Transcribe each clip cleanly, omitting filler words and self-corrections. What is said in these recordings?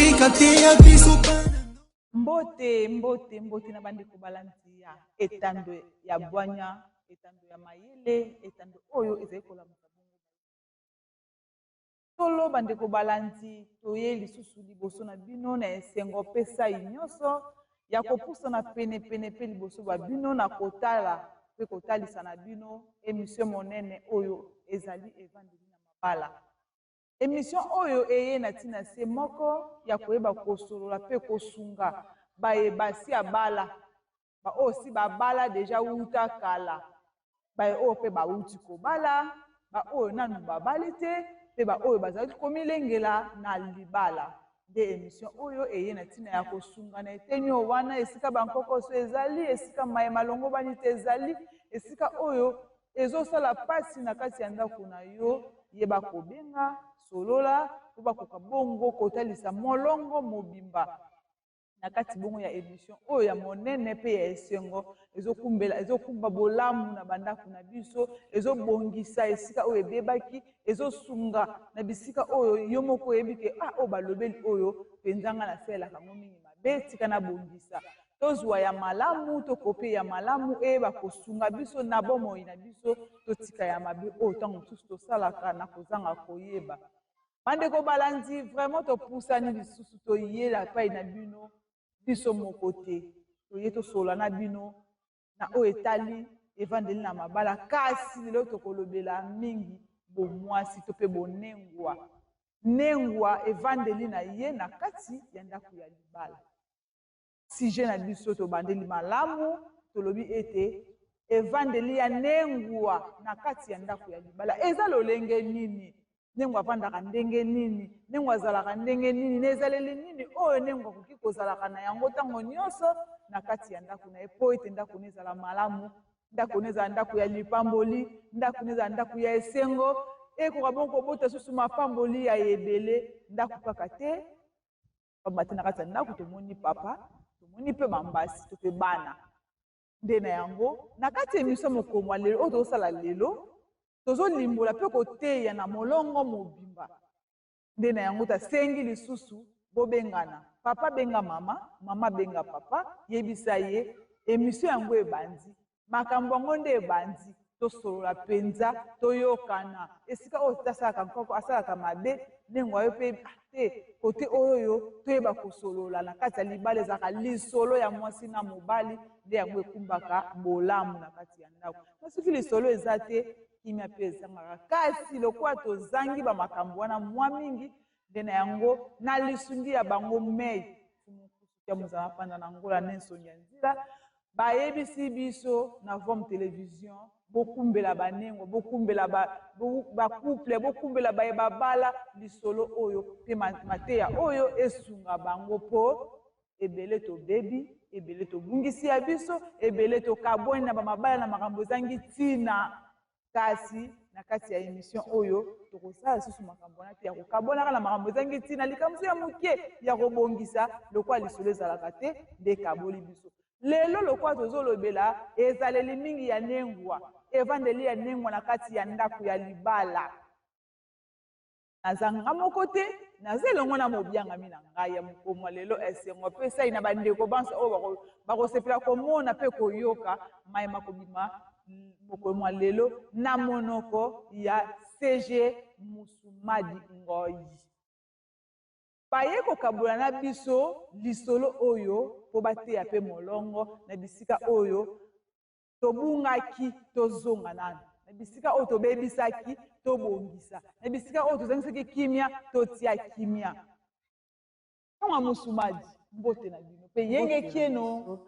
Kotika te ya biso bana. Mbote, mbote, mbote na bandeko balandi ya etando ya bwanya, etando ya mayele, etando oyo ezali kolamusa bongo. Solo bandeko balandi, toye lisusu liboso na bino na esengo mpe sai nyonso ya kopusana pene pene mpe liboso ba bino na kotala mpe kotalisa na bino emission monene oyo ezali evandeli na mabala. Emission oyo eye na ntina se moko ya koyeba kosolola mpe kosunga baye basi abala, baoyo si babala deja wuta kala, baye oyo mpe bawuti kobala, baoyo nanu babali te mpe baoyo bazali komilengela na libala. Nde emission oyo eye na ntina ya kosunga na eteni oyo wana esika bankokoso ezali, esika maye malongobani te ezali, esika oyo ezosala mpasi na kati ya ndako na yo, yeba kobenga, solola mpo bakoka bongo kotalisa molongo mobimba na kati bongo ya emission oyo ya monene mpe ya esengo ezokumbela ezokumba bolamu na bandako na biso, ezobongisa esika oyo ebebaki, ezosunga na bisika oyo yo moko oyebi ke ah, oyo balobeli oyo mpenza ngai nasalelaka yango mingi mabe, tika nabongisa. Tozwa ya malamu, tokopie ya malamu eyeba kosunga biso na bomoi na biso, totika ya mabe oyo ntango mosusu tosalaka na kozanga koyeba. Bandeko balandi, vraiment topusani lisusu, toyela epai na bino biso moko te, toye tosolola na bino na oyo etali evandeli na mabala, kasi lelo tokolobela mingi bomwasi to mpe bonengwa, nengwa evandeli na ye na kati ya ndako ya libala. Sujet na biso tobandeli malamu, tolobi ete evandeli ya nengwa na kati ya ndako ya libala eza lolenge nini, nengwa avandaka ndenge nini, nengwa azalaka ndenge nini, na ezaleli nini oyo nengwa akoki kozalaka na yango ntango nyonso na kati ya ndako na ye, mpo ete ndako na ezala malamu, ndako na ezala ndako ya lipamboli, ndako na ezala ndako ya esengo, ekoka bongo kobota susu mapamboli ya ebele, ndako kaka te. Pamba te na kati ya ndako tomoni papa, tomoni mpe bambasi to mpe bana. Nde na yango na kati ya emission mokomo ya lelo oyo tozosala lelo, tozolimbola mpe koteya na molongo mobimba. Nde na yango tasengi lisusu bobengana papa, benga mama, mama benga papa, yebisa ye emission yango ebandi, makambo yango nde ebandi, tosolola mpenza, toyokana. Esika oyo asalaka nkoko, asalaka mabe, ndenge oyo mpe te kote oyo toyeba kosolola na kati ya libala, ezalaka lisolo ya mwasi na mobali, nde yango ekumbaka bolamu na kati ya ndako. Na soki lisolo eza te, kimia mpe ezangaka. Kasi lokola tozangi bamakambo wana mwa mingi, nde na yango na lisungi ya bango mei ya mozala panda na ngola na nsongi ya nzela, bayebisi biso na Vom Television, bokumbela banengo, bokumbela bacouple, bokumbela baye babala lisolo oyo mpe mateya oyo esunga bango, mpo ebele tobebi, ebele tobungisi ya biso, ebele tokabwani na bamabala na makambo ezangi ntina. Kasi na kati ya emission oyo tokosala lisusu makambo wana te ya kokabwanaka na makambo ezangi ntina, likambo ya moke ya kobongisa lokola lisolo ezalaka te nde ekaboli biso. Lelo lokola tozolobela ezaleli mingi ya nengwa, evandeli ya nengwa na kati ya ndako ya libala, naza nga moko te, naza elongo na mobiangami na ngai ya mokomo lelo. Esengo mpe esai na bandeko banso oyo bakosepela komona mpe koyoka maye makobima mokolo mwa lelo na monoko ya CG Musumadi Ngoi. Baye kokabola na biso lisolo oyo mpo bateya mpe molongo na bisika oyo tobungaki, tozonga nanu na bisika oyo tobebisaki, tobongisa na bisika oyo tozangisaki kimia, totia kimia. Ntango ya Musumadi, mbote na bino mpe yenge kieno.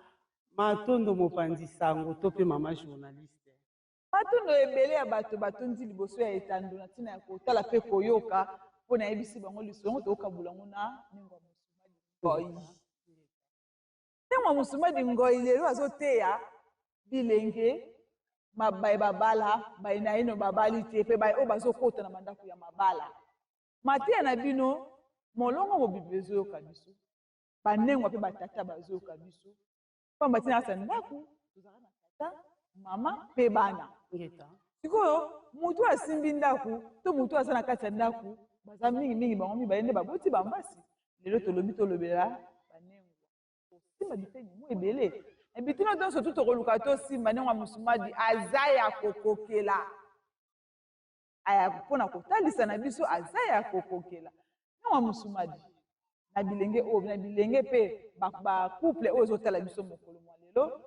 Matondo mopanzi sango to mpe mama journaliste. Matondo ebele ya bato batondi liboso ya etando na ntina ya kotala mpe koyoka, mpo nayebisi bango lisolo tokabula yango na ndenge ya Musumadi Ngoi. Ndenge ya Musumadi Ngoi lelo azoteya bilenge baye babala, baye na ino babali te, mpe baye oyo bazokota na bandako ya mabala. Mateya na bino molongo mobimba ezoyoka biso, banengwa mpe batata bazoyoka biso, pamba te na kati ya ndako tozalaka na tata, mama mpe bana. Sikoyo motu asimbi ndako to motu aza na kati ya ndako, baza mingimingi bango mibale nde baboti bambasi. Lelo tolobi tolobela banengwa. Tosimba biteni mwa ebele. Na bitino nyonso tu tokoluka tosimba ndenge musumadi aza ya kokokela. Aya mpona kotalisa na biso aza ya kokokela. Ndenge musumadi na bilenge oyo na bilenge mpe ba couple oyo ezotala biso mokolo mwa lelo,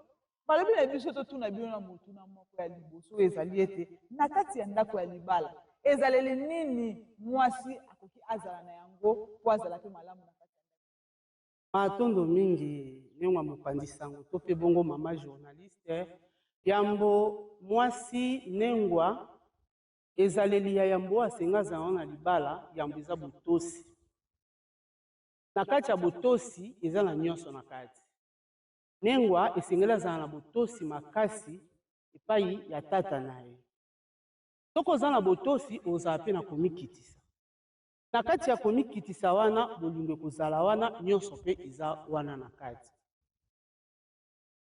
balobi na biso totuna bino na motuna moko ya liboso oyo ezali ete na kati ya ndako ya libala ezaleli nini mwasi akoki azala na yango mpo azala mpe malamu na kati ya ndako? Matondo mingi ndenge mopanzi sango to mpe bongo mama journaliste. Yambo mwasi nengwa ezaleli ya yambo asenga azala na libala, yambo eza botosi. Na kati ya botosi eza na nyonso na kati. Nengwa esengeli azala na botosi makasi epai ya tata na ye. Soki oza na botosi, ozala mpe na komikitisa. Na kati ya komikitisa wana, bolingo ekozala wana, nyonso mpe eza wana na kati.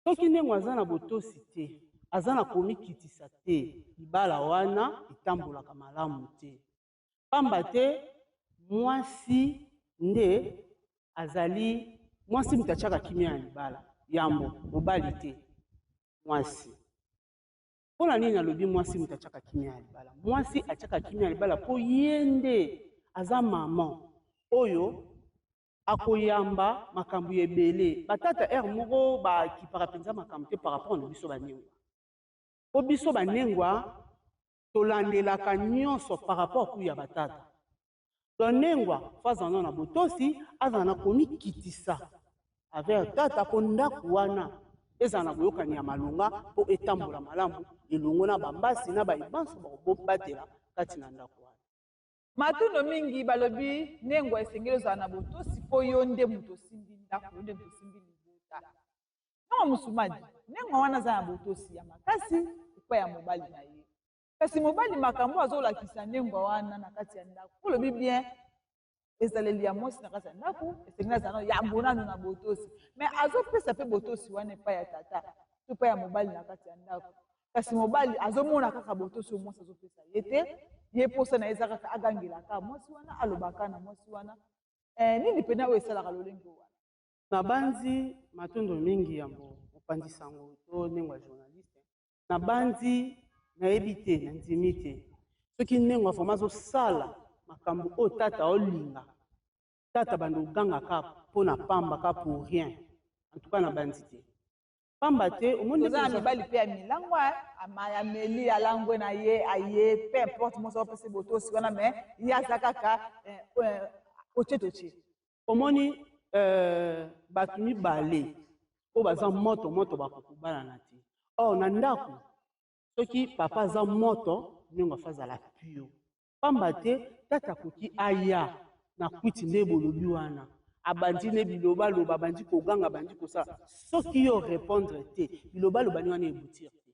Soki ndenge aza na botosi te, aza na komikitisa te, libala wana etambolaka malamu te. Pamba te mwasi nde azali mwasi moto atiaka kimia ya libala, yambo mobali te, mwasi. Mpona nini nalobi mwasi moto atiaka kimia ya libala? Mwasi atiaka kimia ya libala mpo ye nde aza mama oyo akoyamba makambo ebele. Batata heure moko bakipaka mpenza makambo te par rapport na biso banengwa. Po biso banengwa tolandelaka nyonso par rapport ku ya batata. Donc nengwa fo azala na botosi, azala na komikitisa avec tata mpo ndako wana ezala na boyokani ya malonga mpo etambola malamu elongo na bambasi na bayebanso bakobatela kati na ndako wana. Matondo mingi balobi nengwa esengeli ozala na botosi mpo yo nde moto osimbi ndako, yo nde moto osimbi libota. Ntango musumadi nengwa wana aza na botosi ya makasi epai ya mobali na ye, kasi mobali makambo azolakisa nengwa wana na kati ya ndako, olobi bien ezaleli ya mwasi na kati ya ndako esengeli azala yambo nanu na botosi, mais azopesa mpe botosi wana epai ya tata to epai ya mobali na kati ya ndako, kasi mobali azomona kaka botosi oyo mwasi azopesa ye te. Ye posa na ye eza kaka agangelaka mwasi wana, alobaka na mwasi wana. Nini pena oyo esalaka lolenge wana? Nabanzi matondo mingi yambo mopanzi sango to ndenge ya journaliste. Nabanzi nayebi te, nandimi te soki ndenge vraiment azosala makambo oyo tata olinga, tata bando ogangaka mpona pamba ka pour rien. En tout cas nabanzi te, pamba te omoni toza na mibali mpe ya milangwa, ameli alangwe na ye, aye peu importe mwasi apesa botosi wana, mais ye aza kaka otie totie. Omoni bato mibale oyo baza moto moto bakokubalana te. Or na ndako soki papa aza moto, ndenge afa azala pio, pamba te tata akoki aya na kwiti nde bolobi wana, abandi ne bilobaloba, abandi koganga, abandi kosala. Soki yo répondre te, bilobaloba ni wana ebutire te.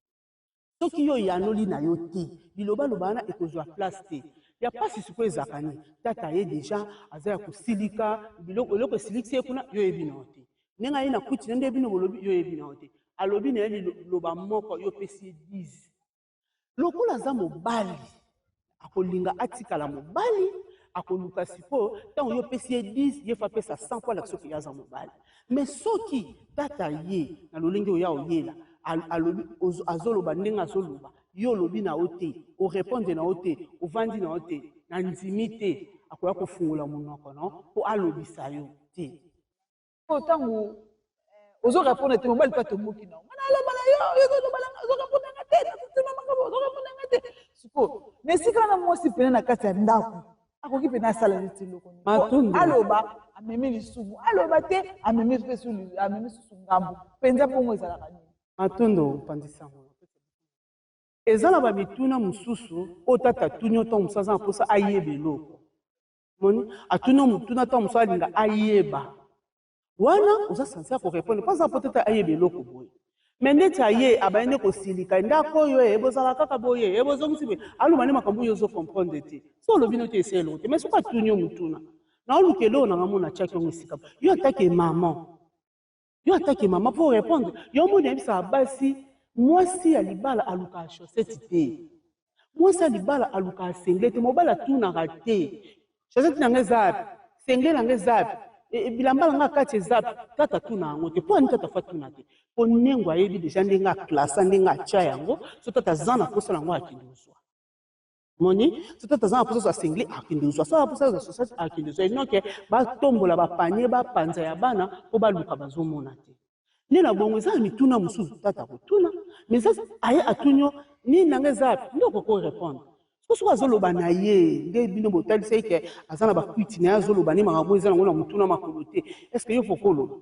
Soki yo yanoli na yo te, bilobaloba wana ekozwa place te. Ya pasi sikoyo ezalaka nini? Tata ye deja aza ya kosilika, biloko eloko esilikisi ye kuna, yo oyebi na yo te. Ndenge aye na kwiti na nde bino bolobi, yo oyebi na yo te. Alobi na ye liloba moko, yo opesi ye 10. Lokola aza mobali, akolinga atikala mobali, akoluka sikoyo ntango yo opesi ye 10, ye fo apesa 100 mpo alakisa soki ye aza mobali. Mais soki tata ye na lolenge oyo oyela, alobi, azoloba ndenge azoloba, yo olobi na yo te, orépondre na yo te, ovandi na yo te, na ndimi te akoya kofungola monoko no mpo alobisa yo te. Po ntango ozo répondre te, mobali mpe atomboki na yo, nga naloba na yo, yo ozoloba na nga, ozo répondre nga te, natutuna makambo, ozo répondre nga te. Sikoyo na esika wana mwasi pene na kati ya ndako akoki pene asala neti eloko nini? Aloba amemi lisumu, aloba te amemi mpe amemi susu ngambo mpenza. Bongo ezalaka nini? Matondo mopanzi sango. Eza na bamituna mosusu oyo tata atuni yo ntango mosusu aza na mposa ayeba eloko. Moni atuni yo motuna ntango mosusu alinga ayeba wana, oza censé ya korépondre mpo aza po tata ayeba eloko boye. Me neti aye abandi nde kosilika ndako oyo, bozala kaka boye, bozongisi boye, aloba nde makambo oyo ozocomprendre te. So olobi no te, esa eloko te. Mais soki atuni yo motuna na oluka eloko nanga mona atiaki yango esika, yo atake mama, yo atake mama mpo répondre. Yo moni ayebisaka basi, mwasi ya libala alukaka chaussette te, mwasi ya libala alukaka singlet te. Mobali atunaka te chaussette nanga eza wapi, singlet nanga eza wapi. E, e, bilamba na nga kati eza tata tuna yango te. Mpo ani tata fa tuna te? Mpo nengo ayebi deja ndenge aklasa, ndenge atya yango. So tata aza na mposa nango, akende ozwa. Moni, so tata aza na mposa azwa singlet, akende ozwa. So aza mposa azwa chaussette, akende ozwa. Enoke batombola bapanier, bapanza ya bana mpo baluka, bazomona te. Nde na bongo eza na mituna mosusu tata kotuna, mais eza aye atuni yo nini nanga eza wapi, nde okoki korépondre. So soki azoloba na ye nde bino botalisa ye ke aza na bakwiti na ye, azoloba nde makambo eza nango na motuna makolo te. Est ce que yo foko oloba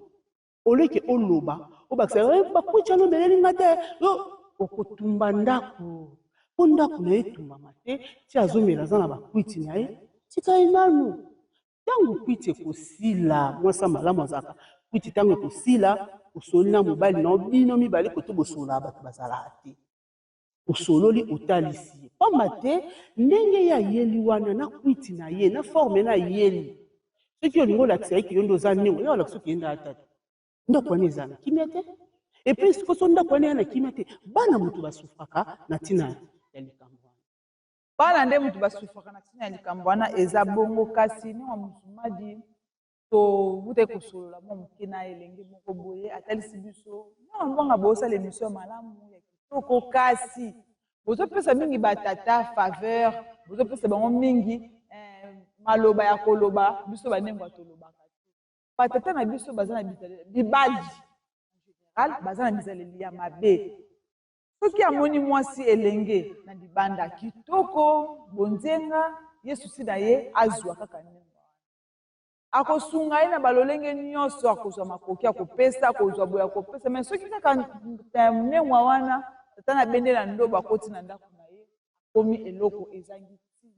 oleke oloba obakisa bakwiti wana omeleli nga te? Yo okotumba ndako, mpo ndako na ye etumbama te. Ti azomela, aza na bakwiti na ye, tika ye nanu. Ntango kwiti ekosila, mwasi ya malamu azalaka kwiti ntango ekosila, osoli na mobali na yo, bino mibale kote bosololaka, bato bazalaka te, osololi, otalisi ye. Pamba te ndenge ye ayeli wana na kwiti na ye na forme na ayeli, soki olingi olakisa ye ke yo nde oza ndenge ye olakisa, okende ata te, ndako wana eza na kimia te. Et puis sikoyo, ndako wana eya na kimia te, bana moto basufraka na ntina ya likambo wana. Bana nde moto basufraka na ntina ya likambo wana, eza bongo. Kasi ndenge Musumadi towutaki kosolola mwa moke na elenge moko boye, atalisi biso mwana mbonga bosala émission ya malamu, ya kitoko, kasi bozopesa mingi batata faveur, bozopesa bango mingi maloba ya koloba. Biso bandengo tolobaka te. Batata na biso baza na bizaleli, bibali en général baza na bizaleli ya mabe. Soki amoni mwasi elenge na libanda, kitoko, bonzenga, ye susi na ye azwa kaka ndenge wana. Akosunga ye na balolenge nyonso, akozwa makoki ya kopesa, akozwa boye, akopesa. Mais soki kaka ndengwa wana tata na bende na ndobo akoti na ndako na ye, akomi eloko ezangi ntina.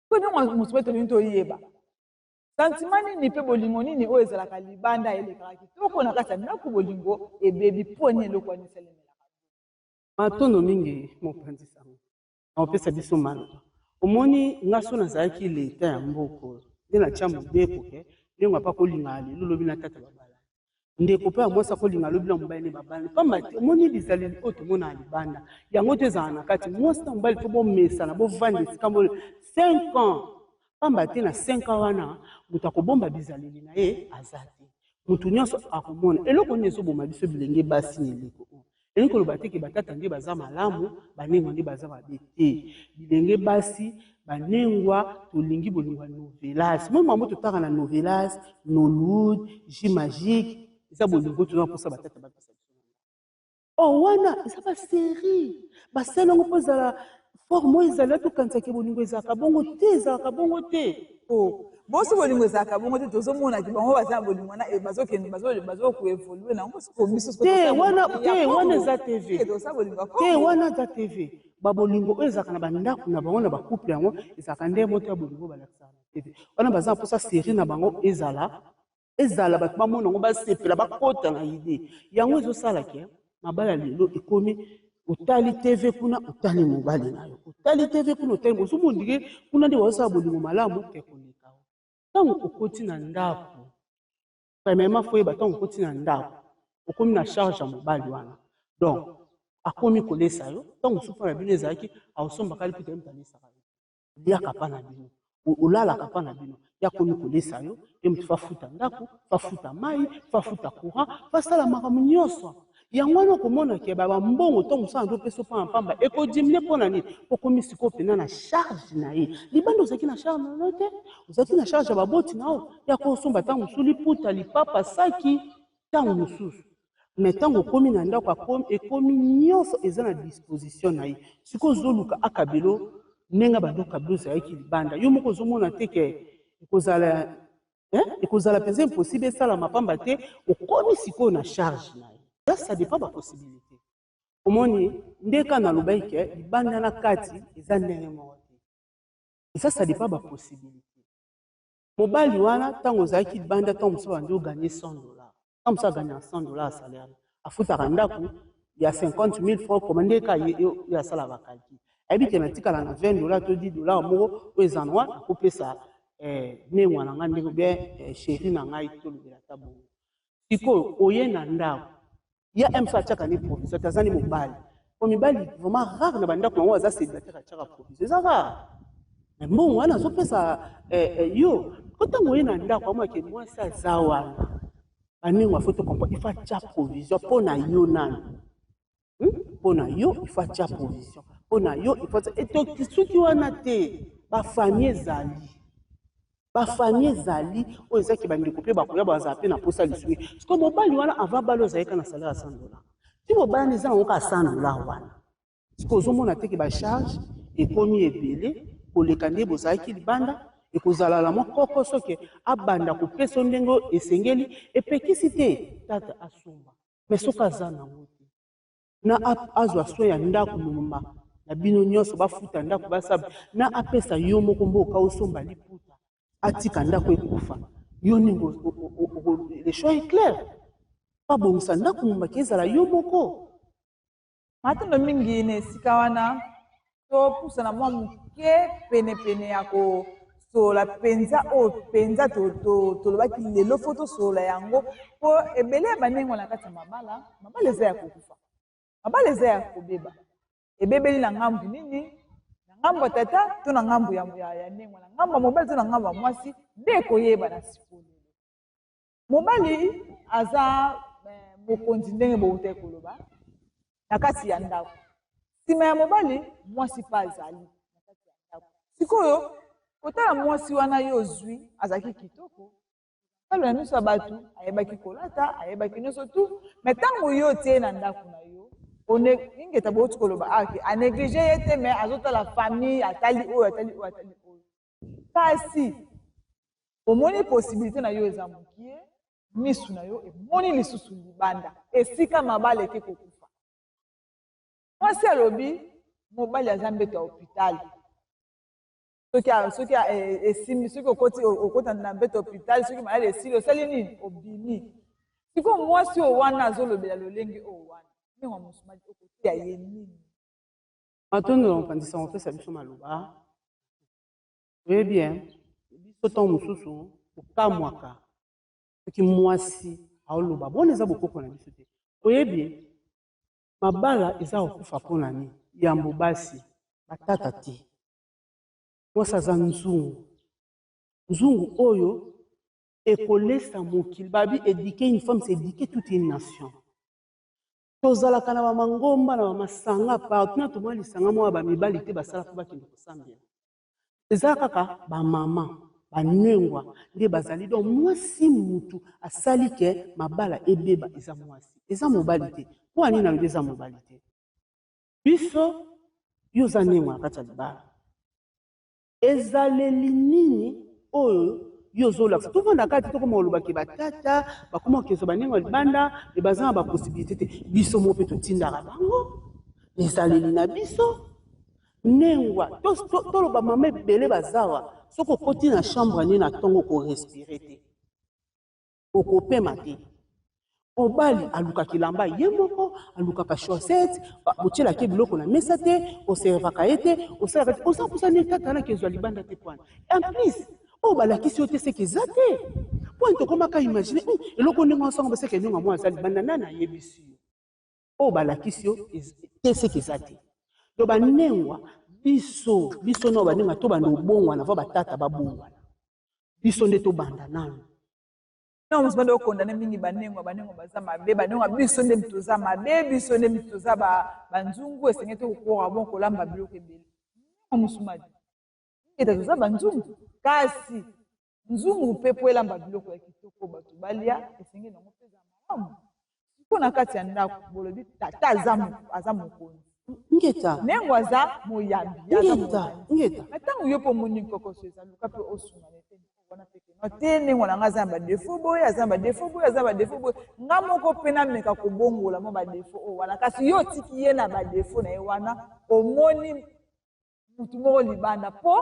Po ndenge mosu mpe tolingi toyeba sentiment nini mpe bolingo nini oyo ezalaka libanda elekaka kitoko, na kati ya ndako bolingo ebebi. Mpo nini eloko wana esalemelaka? Matono mingi, mopanzi sango naopesa biso maloba. Omoni, nga so nazalaki leta ya mboka oyo, nde natya mobeko ke ndenge apa kolingaka lelo, lobi na tata babalani, ndeko mpe ya mwasi akolinga lobi na mobali nde babalani. Pamba te omoni bizaleli oyo tomonaka libanda, yango to ezala na kati. Mwasi na mobali mpo bomesana, bovanda esika mo 5 ans, pamba te na 5 ans wana moto akobomba bizaleli na ye aza te, motu nyonso akomona. Eloko nini ezoboma biso bilenge basi na eleko oyo? Elingi koloba te ke batata nde baza malamu, banengwa nde baza mabe te. Bilenge basi, banengwa, tolingi bolingo ya novelas. Moi mambo totaka na novelas, Nollywood, J Magique, eza bolingo toza mposa batata bapesa biso. Oh, wana eza basérie, basala yango mpo ezala forme oyo ezali. Tokanisaki bolingo ezalaka bongo te, ezalaka bongo te. Oh, bosi bolingo ezalaka bongo te. Tozomonaki bango baza na bolingo wana, bazokende, bazokoévoluer nango. Siko biso te wana te, wana eza TV te, wana eza TV. Babolingo oyo ezalaka na bandako na bango na bacouple, yango ezalaka nde moto ya bolingo balakisaka na TV wana. Baza na mposa série na bango ezala bato bamona yango, basepela, bakota na idée. Yango ezosala ke mabala lelo ekomi otali TV kuna, otali mobali na yo, otali TV kuna, otali, ozomona ndenge kuna nde bazosala bolingo malamu ke koleka. Ntango okoti na ndako, premièrement faut yeba, ntango okoti na ndako, okomi na charge ya mobali wana. Donc akomi kolesa yo. Ntango mosusu mpo na bino ezalaki aosombaka liputa, ye moto alesaka yo, oliaka mpa na bino, olalaka mpa na bino, ye akomi kolesa yo. Ye moto fafuta ndako, fafuta mai, fafuta courant, fasala makambo nyonso. Yango wana okomona ke bambongo ntango mosala nde opesa mpamba mpamba ekodiminuer. Mpo na nini? Okomi sikoyo mpena na charge na ye. Libanda ozalaki na charge na yo te, ozalaki na charge ya baboti na yo ya kosomba ntango mosusu liputa, lipapa, saki ntango mosusu. Mais ntango okomi na ndako, ekomi nyonso eza na disposition na ye. Sikoyo ozoluka akabelo ndenge bando kabelo ozalaki libanda, yo moko ozomona te ke ekozala mpenza impossible esalama, pamba te okomi sikoyo na charge na ye. Ça dépend bapossibilité. Omoni nde ka nalobaki ke libanda na kati eza ndenge moko te. Eza, ça dépend bapossibilité. Mobali wana, ntango ozalaki libanda, ntango mosusu bandi ogagner 100 $, ntango mosusu agagner 100 $ salaire, afutaka ndako ya 50 000 francs. Koma nde ka ye asala bacalcul, ayebi ke natikala na 20 $ to 10 $ moko oyo eza na wana, nakopesa nengwa na ngai ndenge bien, chéri na ngai, tolobela ata bongo. Sikoyo oye na ndako ya mso, atiaka ne provision te, aza ni mobali. Po mibali vraiment rare na bandako yango aza célibataire atiaka provision, eza rare. Mais mbongo wana azopesa yo. Po ntango oye na ndako, amonake mwasi aza wana, banengo afo to comprendre, il faut atia provision mpo na yo nanu. Mpo na yo il faut atia provision, mpo na yo il faut atia. Soki wana te, bafamille ezali, bafamille ezali oyo ezaki bandeko mpe bakoya, bazala mpe na posa lisungi. Parce que mobali wana, avant bali, ozalaki na salaire ya 100 $. Ti mobali eza nango kaka 100 $ wana, parce que ozomona te ke bacharge ekomi ebele koleka nde bozalaki libanda. Ekozala na mokoko soki abanda kopesa ndenge esengeli. Epekisi te tata asomba, mais soki aza nango te, na azwa soin ya ndako mobimba na bino nyonso, bafuta ndako, basaba na apesa yo moko mboka, osomba liputa, atika ndako ekufa, yo ndenge, le choix est clair, babongisa ndako mobimba, ezala yo moko. Matondo mingi na esika wana. Topusana mwa moke penepene ya kosolola mpenza oyo mpenza tolobaki lelo. Fo tosolola yango, mpo ebele ya banengo na kati ya mabala, mabala eza ya kokufa, mabala eza ya kobeba. Ebebeli na ngambu nini? Na ngambu ya tata to na ngambu ya nengo, na ngambu ya mobali to na ngambu ya mwasi? Nde ekoyebana sikoyo. Mobali aza mokonzi, ndenge bowutaki koloba, na kati ya ndako. Nsima ya mobali, mwasi mpe azali na kati ya ndako. Sikoyo kotala mwasi wana ye ozwi, azalaki kitoko talo na miso ya bato, ayebaki kolata, ayebaki nyonso tu. Mais ntango yo otie na ndako na yo, ingeta, bouti koloba ake anéglige ye te, mais azotala famille, atali oyo, atali oyo, atali oyo, kasi omoni possibilité na yo eza mokie. Misu na yo emoni lisusu libanda, esika mabala eke kokufa. Mwasi alobi mobali aza mbeto ya hôpital. Soki esimbi, soki okoti, okota na mbeto ya hôpital, soki maladi esili, osali nini? Obimi. Sikoyo mwasi oyo wana azolobela lolenge oyo wana, ndenge wa mosumadi, okoteya ye nini? Matondo na mopanzi sango opesa biso maloba. Oyebi, biso ntango mosusu okamwaka soki mwasi aoloba bona eza bokoko na biso te. Oyebi, mabala eza kokufa mpona nini? Yambo basi, batata te. Mwasi aza nzungu, nzungu oyo ekolesa mokili. Babi éduquer une femme, c'est éduquer toute une nation. Tozalaka na bamangomba, na bamasanga partout, na tomona lisanga moko ya bamibali te basala mpo bakende kosambela. Eza kaka bamama banengwa nde bazali. Donc mwasi mutu asali ke mabala ebeba, eza mwasi, eza mobali te. Mpo anini nalobi eza mobali te? Biso, yo oza nengwa na kati ya libala, ezaleli nini oyo yo ozolakisa? Tovanda kati, tokoma olobaki batata bakoma kokezwa banengo ya libanda, me baza na bapossibilité te. Biso moko mpe totindaka bango ezaleli na biso. Nengwa, toloba mama ebele bazawa, soki okoti na chambre nini na ntongo, okorespire te, okopema te. Mobali alukaka elamba ye moko, alukaka chaussette, botielaki biloko na mesa te, oservaka ye te, osalaka te, oza mposa nini tata wana kezwa libanda te? Pwana en plus oyo balakisi yo te, seke eza te. Pwani tokomaka imagine eloko ndenge wasango baseke ndenge mwa aza libanda, nani ayebisi yo? Oyo balakisi yo te, seke eza te. To banengwa biso, biso nao banengwa, to banda obongwana va batata babongwana, biso nde tobanda nano. Non, mosu banda okondane mingi banengwa, banengwa baza mabe, banengwa biso nde toza mabe, biso nde toza banzungu, esengeli te kokoka bon kolamba biloko ebele. Mosumadi ete toza banzungu, kasi nzungu mpe po elamba biloko ya kitoko bato balia, esengeli yango mpe eza malamu. Sikoyo na kati ya ndako, bolobi tata aza mokonzi. Ngeta. Nengo aza moyambi. Ngeta, ngeta. Na ntango yo mpo omoni nkokoso eza, luka mpe osungana te wana mpe keno te. Ndenge na nga aza na badéfaut boye, aza na badéfaut boye, aza na badéfaut boye, nga moko mpe nameka kobongola mwa badéfaut oyo wana. Kasi yo otiki ye na badéfaut na ye wana, omoni mutu moko libanda, mpo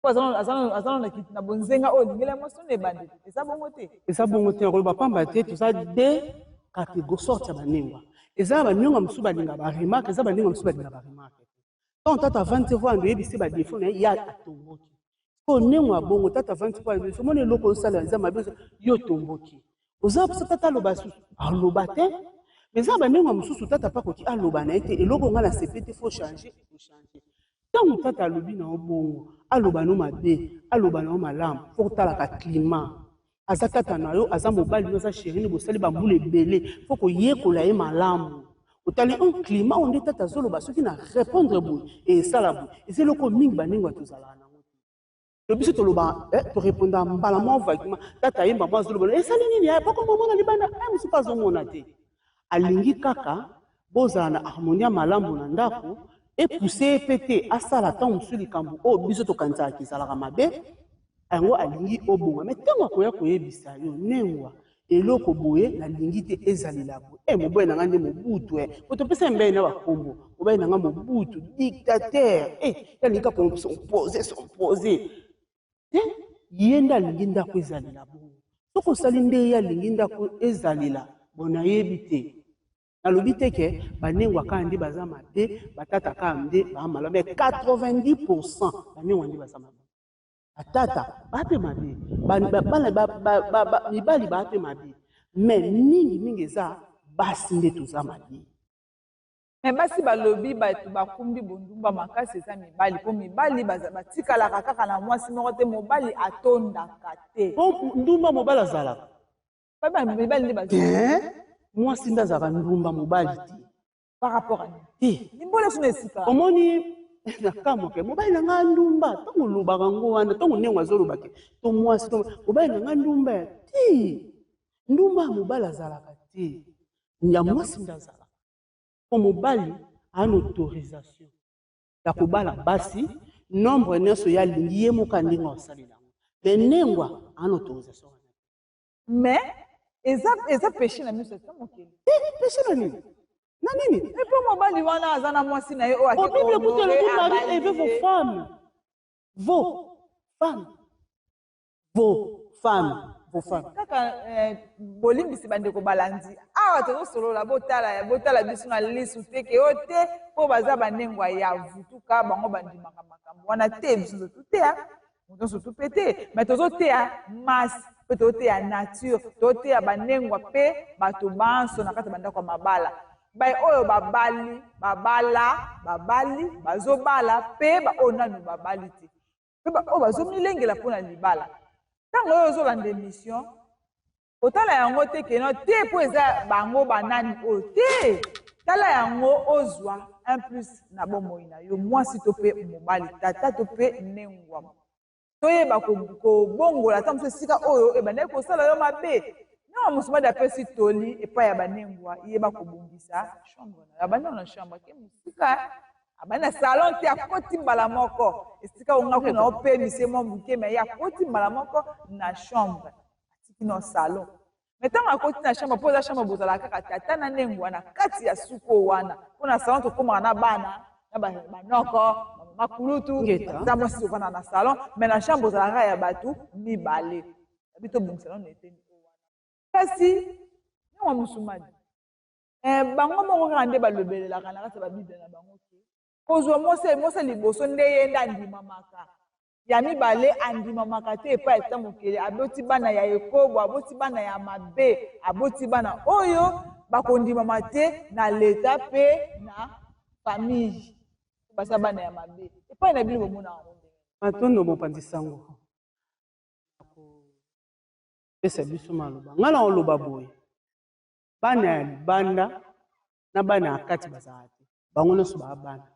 aza na bonzenga oyo olingeli mwasi wana. Ebandeli eza bongo te. Eza bongo te. Nakoloba pamba te, toza de catégorie, sorte ya banengwa. Eza na banengwa mosusu balinga baremarque, eza banengwa mosusu balinga baremarque. Ntango tata avandi te, voando oyebisi badéfaut na ye, ya atomboki. Po ndenge ya bongo, tata avandi po omoni eloko osala eza mabe, yo otomboki, oza mposa tata aloba susu, aloba te. Mais eza bandenge mosusu, tata mpe akoki aloba na ye te: eloko ngai nasepe te, faut changer, ochange. Ntango tata alobi na yo bongo, aloba no mabe, aloba na yo malamu, faut kotalaka climat. Aza tata na yo, aza mobali no, aza chéri no, bosali bambula ebele, faut koyekola ye malamu. Otali un climat oyo nde tata azoloba, soki na répondre boye, esala boye. Eza eloko mingi baninga tozalaka nango te. To biso toloba, torépondaka mbala moko vaguement. Tata ayemba mwa azoloba, esali nini? Poko momona libanda, mosusu mpe azomona te. Alingi kaka bozala na harmonie ya malamu na ndako, epuse ye mpe te asala ntango mosusu likambo oyo biso tokanisaka ezalaka mabe, yango alingi obonga. Me ntango akoya koyebisa yo nengwa eloko boye nalingi te ezalela boye, mobali na ngai nde mobutu, po topesa ye mbele na bakombo, mobali na ngai mobutu dictateur, alingi kaka s'imposer s'imposer te. Ye nde alingi ndako ezalela bongo. Soki osali nde ye alingi ndako ezalela bon, nayebi te, nalobi te ke banengwa kaka nde baza mabe, batata kaka nde baa malamu, mais 90% banengwa nde baza mabe, batata baa mpe mabe, bana mibali baa mpe mabe, mais mingimingi eza basi nde toza mabe. Me basi balobi bato bakumbi bondumba makasi eza mibali, mpo mibali batikalaka kaka na mwasi moko te, mobali atondaka te. Po ndumba mobali azalaka mibali nde baza mwasi nde azalaka ndumba, mobali te. Par rapport à te. Limbolo so na esika. Omoni, na kamwa ke mobali na ngai ndumba, ntango olobaka ngo wana, ntango ndenge azolobake to mwasi to mobali na ngai ndumba te, ndumba ya mobali azalaka te, ya mwasi nde azalaka. Po mobali aa na autorisation ya kobala basi nombre nyonso ye alingi, ye moko ndenge akosalela yango, mais nengwa aa na autorisation wana. Mais eza péché na miso ya mokili. Péché na nini? Na nini? Mpo mobali wana aza na mwasi na ye oyo. O Bible kutu elobi: "Mari, aimez vos femmes, vos femmes, vos femmes, vos femmes." Kaka bolimbisi bandeko balandi, awa tozosolola, botala, botala biso na lisu te ke oyo te, mpo baza banengwa ya vutuka, bango bandimaka makambo wana te. Biso nyonso toteya, moto nyonso tu mpe te, mais tozoteya masse mpe tozoteya nature, tozoteya banengwa mpe bato banso na kati ya bandako ya mabala, bai oyo babali, babala, babali, bazobala mpe baoyo nanu babali te, mpe oyo bazomilengela mpona libala. Ntango oyo ozolanda émission, kotala yango te keno te mpo eza bango banani oyo te. Tala yango, ozwa un plus na bomoi na yo, mwasi to mpe mobali, tata to mpe nengwa. Toyeba kobongola ata mosu esika oyo ebandaki kosala yo mabe. Ntango mosumadi apesi toli epai ya banengwa, yeba kobongisa chambre na yo. Abandi na chambre, ake mosika, abandi na salon te, akoti mbala moko esika onga kuna opemise mwa moke, me ye akoti mbala moko na chambre, atiki na salon. Me ntango akoti na chambre, mpo eza chambre bozalaka kaka tata na ndenge wana kati ya suko wana, mpo na salon tokomaka na bana na banoko, makulutu, ata mwasi tovanda na salon, mais na chambre ozalaka ya bato mibale. Babi tobongisa nano eteni oyo wana. Kasi ntango mosumadi, bango moko kaka nde balobelelaka na kati ya babible na bango ke kozwa mwasi, mwasi liboso nde ye nde andimamaka, ya mibale andimamaka te epai ya mokili. Aboti bana ya ekobo, aboti bana ya mabe, aboti bana oyo bakondimama te na leta mpe na famille, baza bana ya mabe. Epai na bino bomona yango ndenge? Matondo, mopanzi sango kopesa biso maloba. Ngai na oloba boye: bana ya libanda na bana ya kati bazalaka te, bango nyonso baa bana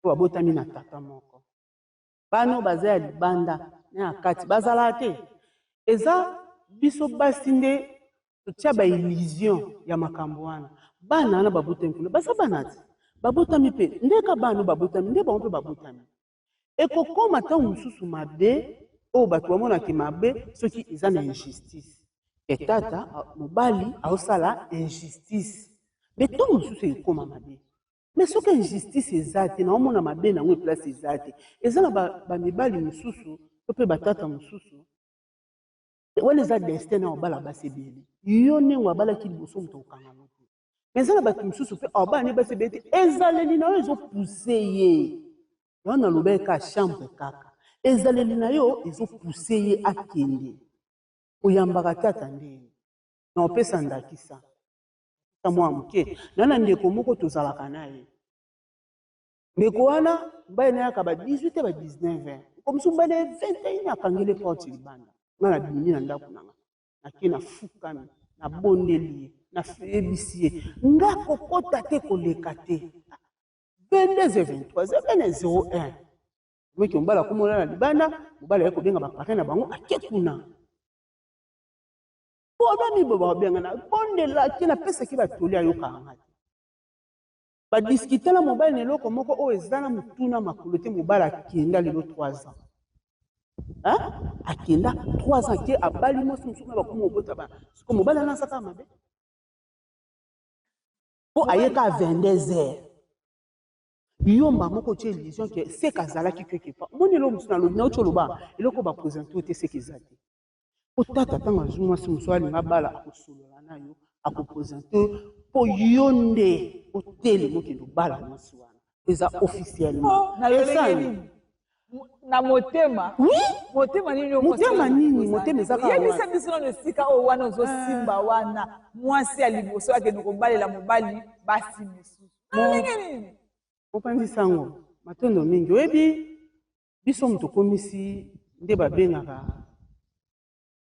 po babotami na tata moko. Bana oyo baza ya libanda na ya kati bazalaka te. Eza biso basi nde totia baillusion ya makambo wana. Bana wana babotami kuna, baza bana te, babotami mpe ndeka. Bana oyo babotami nde bango mpe babotami. Ekokóma ntango mosusu mabe oyo bato bamonaki mabe soki eza na injustice, etata mobali aosala injustice, mais ntango mosusu ekóma mabe. Mais soki injustice eza te, naomona mabe nango eplace eza te. Eza na bamibali mosusu to mpe batata mosusu wana, eza destin na obala basi ebele. Yo ndenge abalaki liboso, moto okangamo te. Mais eza na bato mosusu mpe abala ne basi ebele te, ezaleli na yo ezopousse ye wana. Nalobaki ka chambre kaka, ezaleli na yo ezopousse ye akende oyambaka tata ndenge na opesa ndakisa mwa moke. Na ndeko moko tozalaka na ye. Ndeko wana mobali na ye ayaka ba 18 ba 19 heures, mosusu mobali na ye 21 akangeli porte libanda. Nga nabimi na ndako na nga, nake nafukami, nabondeli ye, nayebisi ye nga kokota te koleka te. 22 23 01 omeki mobali akomona na libanda, mobali aye kobenga baparent na bango, ake kuna mpona mibo babenga na bondelaki, napesaki batoli, ayokaka nga te. Badiscuter na mobali na eloko moko oyo eza na motuna makolo te. Mobali akenda lelo 3 ans, akenda 3 ans, ake abali mwasi mosusu na bakoma obota bana. Siko mobali wana asaka mabe mpo ayeka 22 heures, yo mba moko otie illusion ke seke azalaki quelque part. Omoni eloko mosusu nalobi, nauti oloba eloko baprésente oyo te, seke eza te. Po tata ntango azwi mwasi mosusu alinga bala, akosolola na yo, akoprésente mpo yo nde otelema okende obala mwasi wana, eza officiellement. Na lolenge nini? Na motema? Oui. Motema nini? Motema nini? Motema eza kaka Yebisa biso nano esika oyo wana ozosimba wana, mwasi ya liboso akende kobalela mobali basi misusu na lolenge nini? Mopanzi sango, matondo mingi. Oyebi, biso moto okomisi nde babengaka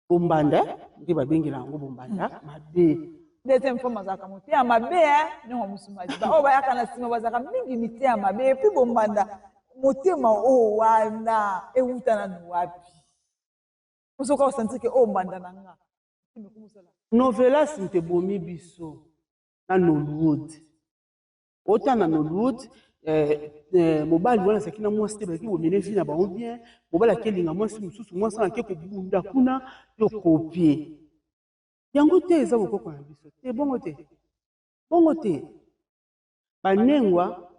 bombanda, nde babengela yango bombanda mabe. Deuxième femme azalaka motema mabe, ndenge mosusu maziba oyo bayaka na nsima bazalaka mingi mitema mabe. Et puis bombanda, motema oyo wana ewuta nanu wapi? Osoka osentir ke oyo mbanda na nga. Novelas moto ebomi biso na Nollywood. Ota na Nollywood, mobali wana azalaki na mwasi te, bazalaki komene vie na bango bien. Mobali akelinga mwasi mosusu, mwasi wana ake kobunda kuna, yo kopie yango te. Eza bokoko na biso te, bongo te, bongo te. Banengwa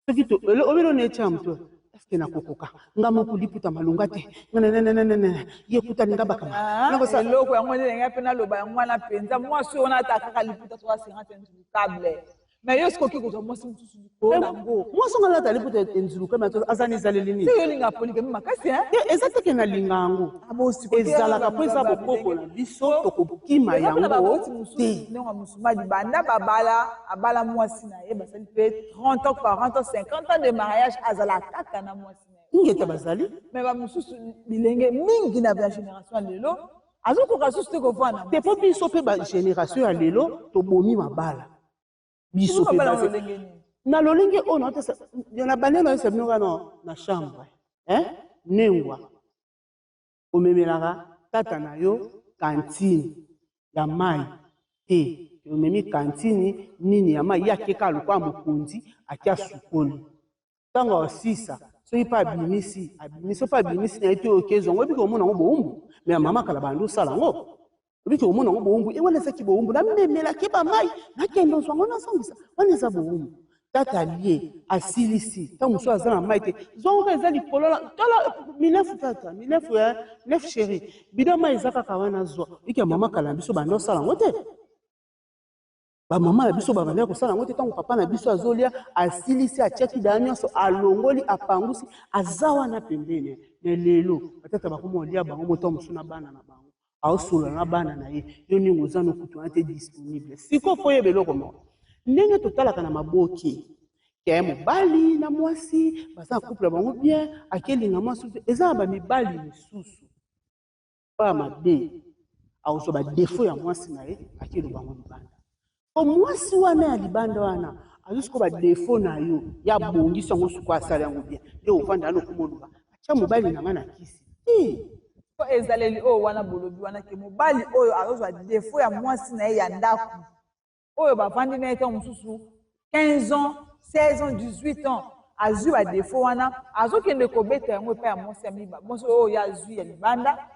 soki obeli ona etya moto, est-ce nakokoka nga moko liputa malonga te? Nananana, ye kutani nga bakama. Eloko yango nde ndenge mpe naloba yango wana mpenza. Mwasi oyo wana ata kaka liputa soka 50 enzulukable, mais yo sikoki kozwa mwasi mosusu likolo nango. Mwasi onga alata liputa enzuluka, me aza na ezaleli nini? Te, yo olinga polygamie makasi. Eza teke nalinga yango, ezalaka mpo eza bokoko na biso, tokokima yango te. Ndenge mosuma libanda babala, abala mwasi na ye, basali mpe 30 ans, 40 ans, 50 ans de mariage, azala kaka na mwasi na ye. Ngeta bazali. Mais bamosusu, bilenge mingi na bagénération ya lelo, azokoka susu te kovanda. Te, mpo biso mpe bagénération ya lelo tobomi mabala biso mpe na lolenge oyo na bande nayesa bino kaka na chambre. Nengwa omemelaka tata na yo kantine ya mai te, omemi kantine nini ya mai, ye akeka lokola mokonzi, ake asukoli. Ntango asisa, soki mpe abimisi, abimisi mpe abimisi na ye te, oyo kezwa yango, ebiki omona yango bowumbu. Me ya mama kala bandi osala yango, obiki omona yango bowumbu. E wana ezaki bowumbu, namemelaki bamai, nakende ozwa yango, nazongisa, wana eza bowumbu. Tata alie, asilisi, ntango mosusu aza na mai te, zongo eza likolo, tala minefu, tata minefu ya nefu, chéri, bidon mai eza kaka wana, zwa. Iki ya mama kala na biso banda osala yango te, bamama na biso babandaki kosala yango te. Ntango papa na biso azolia, asilisi, atiaki daya nyonso, alongoli, apangusi, aza wana pembeni. Me lelo batata bakoma olia bango moto mosusu na bana na bango, aosolola na bana na ye, yo ndenge oza nokutu wana te disponible. Sikoyo fo oyeba eloko moko, ndenge totalaka na maboke ke mobali na mwasi baza na couple bango bien, akelinga mwasi, eza na bamibali misusu oyo mabe, akozwa badéfauts ya mwasi na ye, akeloba yango libanda. Po mwasi wana ya libanda wana azwi sikoyo badéfauts na yo, ya bongisi yango, sikoyo asala yango bien, nde ovanda wana okoma oloba atya mobali na ngai na kisi te. Ezaleli oyo wana bolobi wana ke mobali oyo azozwa défaut ya mwasi na ye ya ndako oyo bavandi na ye ntango mosusu 15 ans, 16 ans, 18 ans, azwi badéfauts wana, azokende kobeta yango epai ya mwasi ya miba, mwasi oyo ye azwi ya libanda,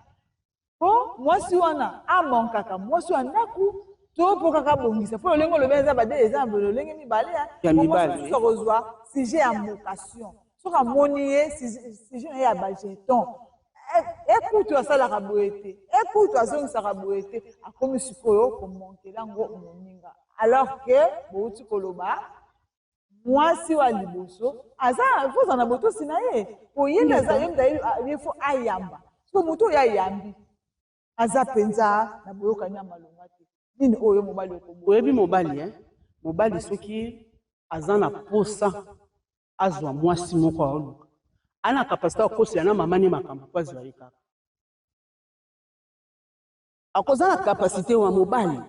mpo mwasi wana amankaka mwasi ya ndako to mpo kaka abongisa. Mpo lolenge olobi eza bade, eza na lolenge mibale. Ya mibale. Mosusu akozwa sujet ya mocation, soki amoni ye sujet na ye ya bajetons, ekutu asalaka boye te, ekutu azongisaka boye te, akomi sikoyo komonkela yango moninga, alors que bouti koloba mwasi wa liboso aza kozala na botosi na ye, po ye nde aza ye, fo ayamba. Siko motu oyo ayambi aza mpenza na boyokani ya malonga te, nini oyo mobali okobo? Oyebi mobali, eh? Mobali soki aza na posa. Azwa mwasi moko aoluka, ana capacité akosela na mama ne makambo mpo azwa ye kaka. Akoza na capacité wa mobali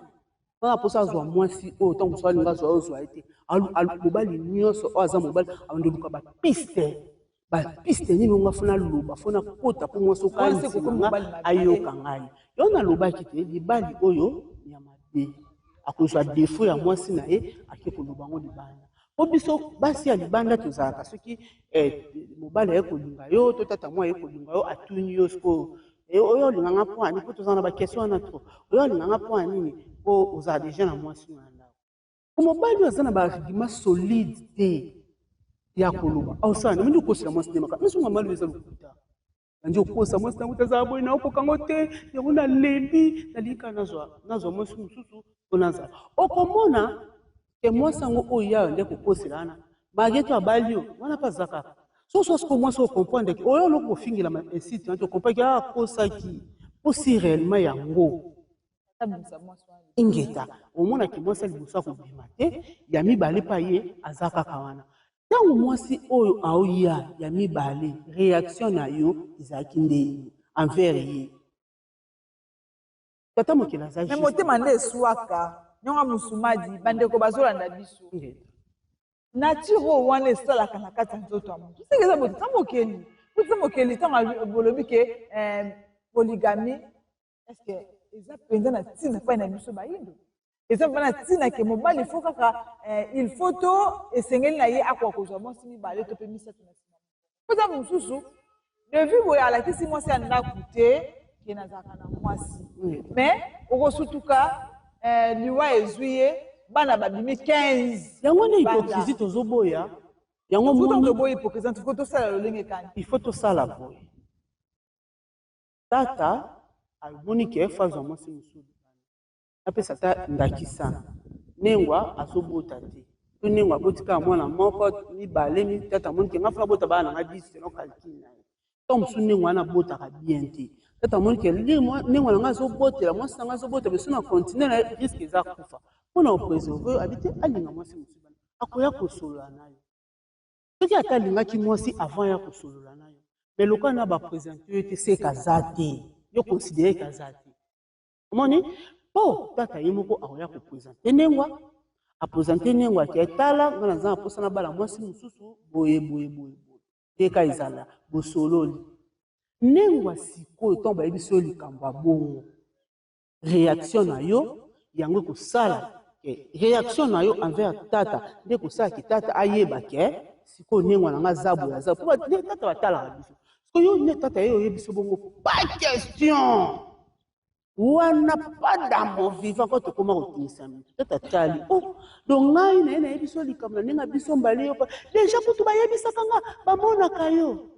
wana mposa azwa mwasi oyo ntango mosusu alinga azwa oyo ozwa ye te. Mobali nyonso oyo aza mobali abandi oluka bapiste, bapiste nini onga fona loba, fona kota mpo mwasi okanisi nga ayoka ngai. Yo nalobaki te, libali oyo ya mabe akozwa défaut ya mwasi na ye, ake koloba yango libanda. Mpo biso basi ya libanda tozalaka, soki mobali aye kolinga yo to tata mwa aye kolinga yo, atuni yo sikoyo: "Oyo olinganga mpo ani?" Mpo tozala na baquestion wana trop. "Oyo olinganga mpo ya nini?" Mpo ozala déjà na mwasi wana ndako. Mobali oyo aza na baargument solide te ya koloba, aosala nini? Okosela mwasi nde makambo miso. Mama, eza lokuta. Bandi okosa mwasi nango te, azala boye na okokango te. Yango nalembi, nalingi kaka nazwa mwasi mosusu mpo nazala. Okomona ke mwasi yango oyo yayo nde kokosela wana, malgré to abali yo wana mpe aza kaka soso. Siko mwasi oyo comprendre ke oyo oloko kofingela insite wana, tocomprendre ke akosaki mpo si réellement yango ingeta. Omonaki mwasi ya liboso akobima te, ya mibale mpe ye aza kaka wana. Ntango mwasi oyo aoya ya mibale, réaction na yo ezalaki ndeni envers ye? Tata mokili aza me motema nde eswaka nyonga musumadi. Bandeko bazolanda biso, nature oyo wana esalaka na kati ya nzoto ya motu, seke eza boye. Tata mokeli, po tata mokeli, ntango bolobi ke polygamie, est-ce eza mpenza na ntina epai na biso bayindo? Eza mpenza na ntina ke mobali faut kaka, il faut to esengeli na ye akoka kozwa mwasi mibale to mpe misato na nsima? Po eza mosusu devi boye, alakisi mwasi ya ndako te ke nazalaka na mwasi, mais okosutuka liwa ezwi ye, bana babimi 15. Yango nde hypocrisie tozoboya yango. Moni toboya hypocrisie, il faut tosala lolenge kani? Il faut tosala boye: tata amoni ke faut azwa mwasi mosusu, apesa ata ndakisa, nengwa azobota te to nengwa aboti kaka mwana moko, mibale. Tata amoni ke nga funa bota bana nanga 10 selon calcul na ye. Ntango mosusu ndenge wana abotaka bien te, tata amoni ke ndenge na nga azobotela, mwasi na nga azobotela biso na continue na risque eza kufa. Mpona kopréserver, abi te alinga mwasi mosusu, akoya kosolola na yo. Soki ata alingaki mwasi avant ya kosolola na yo, mais lokola na baprésente yo te, seka aza te, yo considère ke aza te. Omoni, mpo tata ye moko akoya koprésente ndengwa, aprésente ndengwa ake: "Tala, nga naza na mposa nabala mwasi mosusu boye boye boye boye." Teka ezala bosololi ndengwa. Sikoyo ntango bayebi so likambo ya bongo, réaction na yo yango ekosala ke réaction na yo envers tata nde ekosala ke tata ayeba ke sikoyo ndengwa na nga aza boye, aza po nde tata batalaka biso. Sikoyo yo nde tata ye oyebi so bongo, pas question wana, pas dans mon vivant. Ko tokóma kotungisa motu, tata tali: "Oh, donc ngai na ye nayebi so likambo na ndenge biso mbali yo déjà kutu bayebisaka nga, bamonaka yo."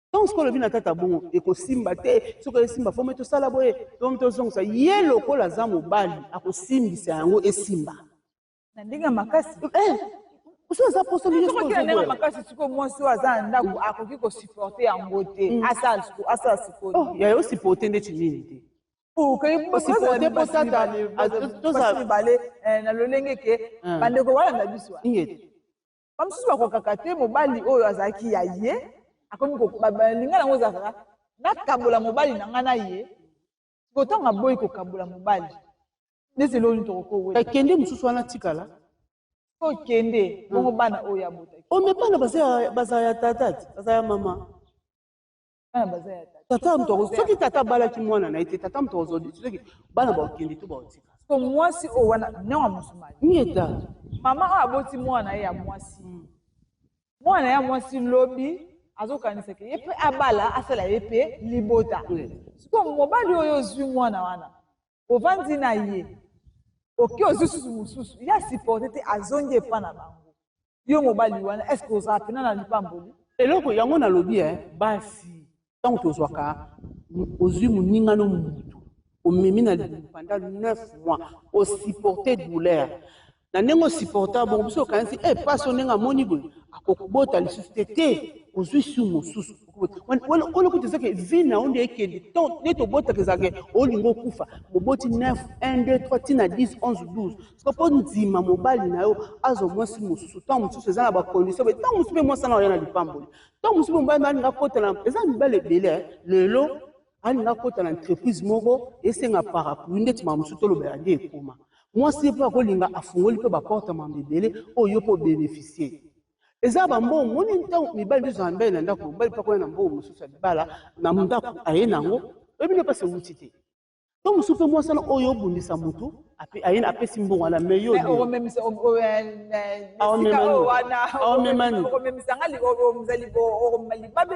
Ntango sikoyo olobi na tata bongo, ekosimba te. Soki esimba, faut me tosala boye, tomi tozongisa ye. Lokola aza mobali, akosimbisa yango esimba. Na ndenge ya makasi. So aza poso. Soki na ndenge ya makasi, sikoyo mwasi oyo aza na ndako akoki kosupporte yango te, asala sikoyo? Yaya, osupporte ndeti nini te? Osupporte mpo tata mibale na lolenge ke bandeko balanda biso, bamosusu bakokaka te. Mobali oyo azalaki ya ye akomi balinga yango, ezalaka nakabola mobali na ngai na ye. Kotango aboyi kokabola mobali, ndeti eloko nini tokokowe? Kende mosusu wana tikala. Okende bongo, bana oyo abotaki? O, me bana baza ya tata te, baza ya mama. Bana baza ya tata. Tata moto, soki tata abalaki mwana na ye te, tata moto azwa. Soki bana bakokende to bakotika. Po mwasi oyo wana ndenge mosumali. Ngeta. Mama oyo aboti mwana ye ya mwasi, mwana ya mwasi lobi azokanisa ke ye mpe abala, asala ye mpe libota. Sikoyo mobali oyo ozwi mwana wana, ovandi na ye, oke ozwi susu mosusu, ye asupporte te, azongi epa na bango. Yo mobali wana, est ce que ozala mpena na lipamboli? Eloko yango nalobi, basi, ntango tozwaka, ozwi moningano, mutu omemi na libumu pendant 9 mois, osupporte douleur na ndenge osupporta bongo, biso okanisi pasi ndenge amoni boye, akokobota lisusu te te. Ozwi su mosusu wana kutu ezake vie na yo nde ekende nde tobotaka ezalaka olingi okufa boboti 9 1 2 3 tina 10 11 12. Siko mpo ndima mobali na yo azwa mwasi mosusu, ntango mosusu eza na bacondition, ntango mosusu mpe mwasi wana oya na lipamboli, ntango mosusu mpe mobali alinga kota na, eza mibali ebele lelo alinga kota na entreprise moko esenga parapluie ndeti makambo mosusu tolobela nde ekoma mwasi ye mpe akolinga afungoli mpe baporte mambo ebele oyo yo mpe obénéficie. Eza bambongo moni ntango mibali nde ezala mibali na ndako, mobali mpe akoya na mbongo mosusu ya libala na ndako aye nango, oyebi nde mpasi ewuti te. To mosusu mpe mwasi wana oyo obundisa motu aye apesi mbongo wana, me yo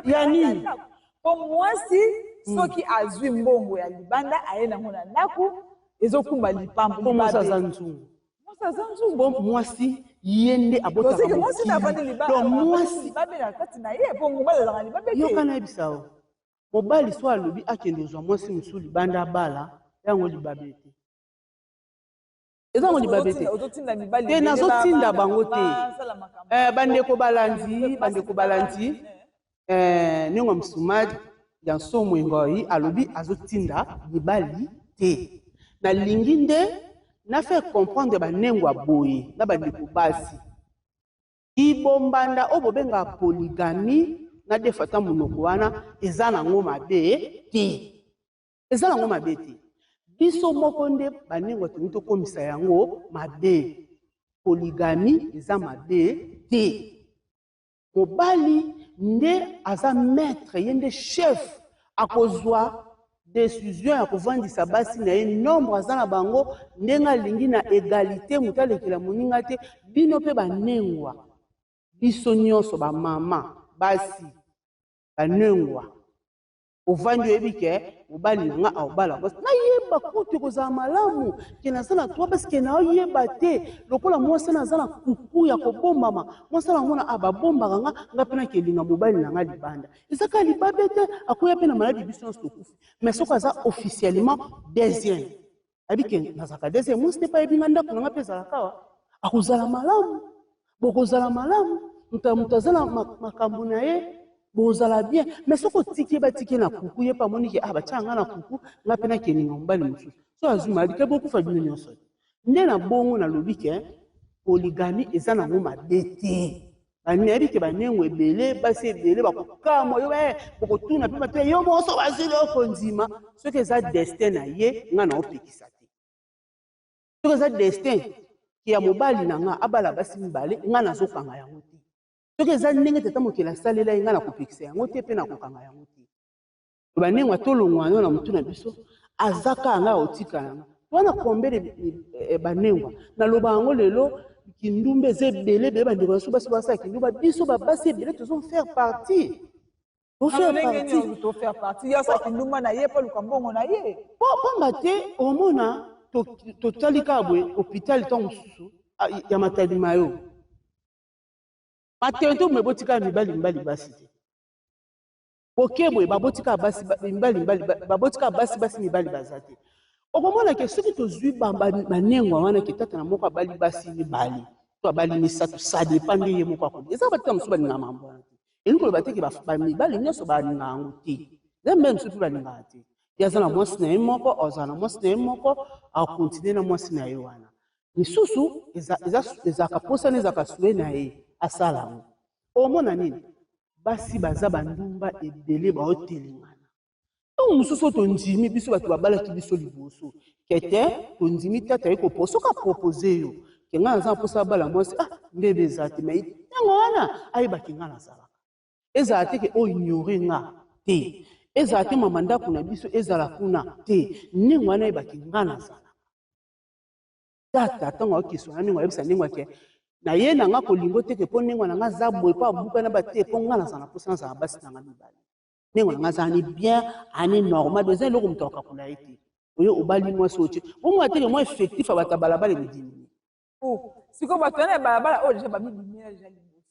ya nini? Po mwasi soki azwi mbongo ya libanda aye nango na ndako, ezokumba lipambo. Po mwasi aza nzungu. Mwasi aza nzungu. Po mwasi ye nde abotaka. Mwasi mwasi na kati na ye, po mobali azalaka libabe te. Yoka, nayebisa yo, mobali so alobi akende ozwa mwasi mosusu libanda abala, yango libabe te, eza yango libabe te. Te, nazotinda bango te. Bandeko balandi, bandeko balandi, ndenge Musumadi ya Nsomo Engoi alobi, azotinda mibali te. Nalingi nde na faire comprendre banengo ya boye na bandeko basi, kibombanda oyo bobengaka polygamie na defata monoko wana, eza nango mabe te, eza nango mabe te. Biso moko nde banengo tolingi tokomisa yango mabe. Polygamie eza mabe te. Mobali nde aza maître, ye nde chef, akozwa décision ya kovandisa basi na ye nombre aza na bango ndenge alingi, na égalité, moto alekela moninga te. Bino mpe banengwa, biso nyonso bamama basi banengwa, ovandi oyebi ke mobali na nga aobala basi, nayeba kutu ekozala malamu ke naza na trois, parce que naoyeba te lokola mwasi na aza na kuku ya kobombama. Mwasi na mona a babombaka nga, nga mpe nakelinga mobali na nga libanda, eza kaka libabe te, akoya mpe na maladi, biso nyonso tokufi. Mais soki aza officiellement deuxième, ayebi ke nazalaka deuxième mwasi te, mpe ayebi nga ndako na nga mpe ezalaka awa, akozala malamu, bokozala malamu, moto ya moto aza na makambo na ye, bozala bien. Mais soki otiki ye, batiki ye na kuku, ye mpe amoni ke ah, batia nga na kuku, nga mpe nakelinga mobali mosusu, so azwi maladi ke bokufa bino nyonso. Nde na bongo nalobi ke polygamie eza nango mabe te. Nayebi ke banengo ebele, basi ebele bakokamwa yo, bokotuna mpe bato yo moso bazwi okondima. Soki eza destin na ye, nga na opekisa te. Soki eza destin ya mobali na nga abala basi mibale, nga nazokanga yango te. Soki eza ndenge tata mokili asalela ye, nga nakopekisa yango te mpe nakokanga yango te. Banengo atolongwa yango na motu na biso, aza kaka ngai otika yanga wana combien de banengwa naloba yango lelo. Kindumba eza ebele ebele, bandeko na biso basi basala kindumba, biso babasi ebele tozo faire partie, tofaire partie. Yo asala kindumba na ye mpo aluka mbongo na ye. Po pamba te omona totali kaka boye hôpital, ntango mosusu ya matalima yo matente me botikala mibali mibali basi te, boke boye babotikala basi mibali mibali, babotikala basi basi mibali baza te. Okomona ke soki tozwi banengwa wana ke tata na moko abali basi mibale to abali misato, ça dépend nde ye moko akolinga. Eza batata mosusu balingaka mambo wana te. Elingi koloba te ke bamibali nyonso balingaka yango te, eza mibali mosusu mpe balingaka te. Ye aza na mwasi na ye moko, azala na mwasi na ye moko, akontinue na mwasi na ye wana. Misusu ezalaka mposana, ezalaka souhait na ye asala yango. Omona nini, basi baza bandumba ebele baotelengana. Ntango mosusu oyo tondimi biso bato babalaki biso liboso kete tondimi tata ye kopo, soki apropose yo ke ngai naza na mposa abala mwasi, ah, mbebe eza te. Mais ntango wana ayebaki ngai nazalaka, ezala te ke oyo ignore nga te, ezala te mama ndako na biso ezala kuna te. Ndenge wana ayebaki ngai nazalaka tata, ntango akokesona ndenge ayebisa ndenge ake na ye na nga kolingo te ke mpo ndenge na nga aza boye, mpo abukana bate, mpo nga nazala na mposa nazala basi na nga mibale, ndenge na nga azala ni bien ani normal, eza eloko moto akakola ye te. Oyo obali mwasi oyo te, omona teke mwa effectif ya bato ya balabala ekodiminuer. Sikoyo bato wana ya balabala oyo deja bamibimela deja liboso,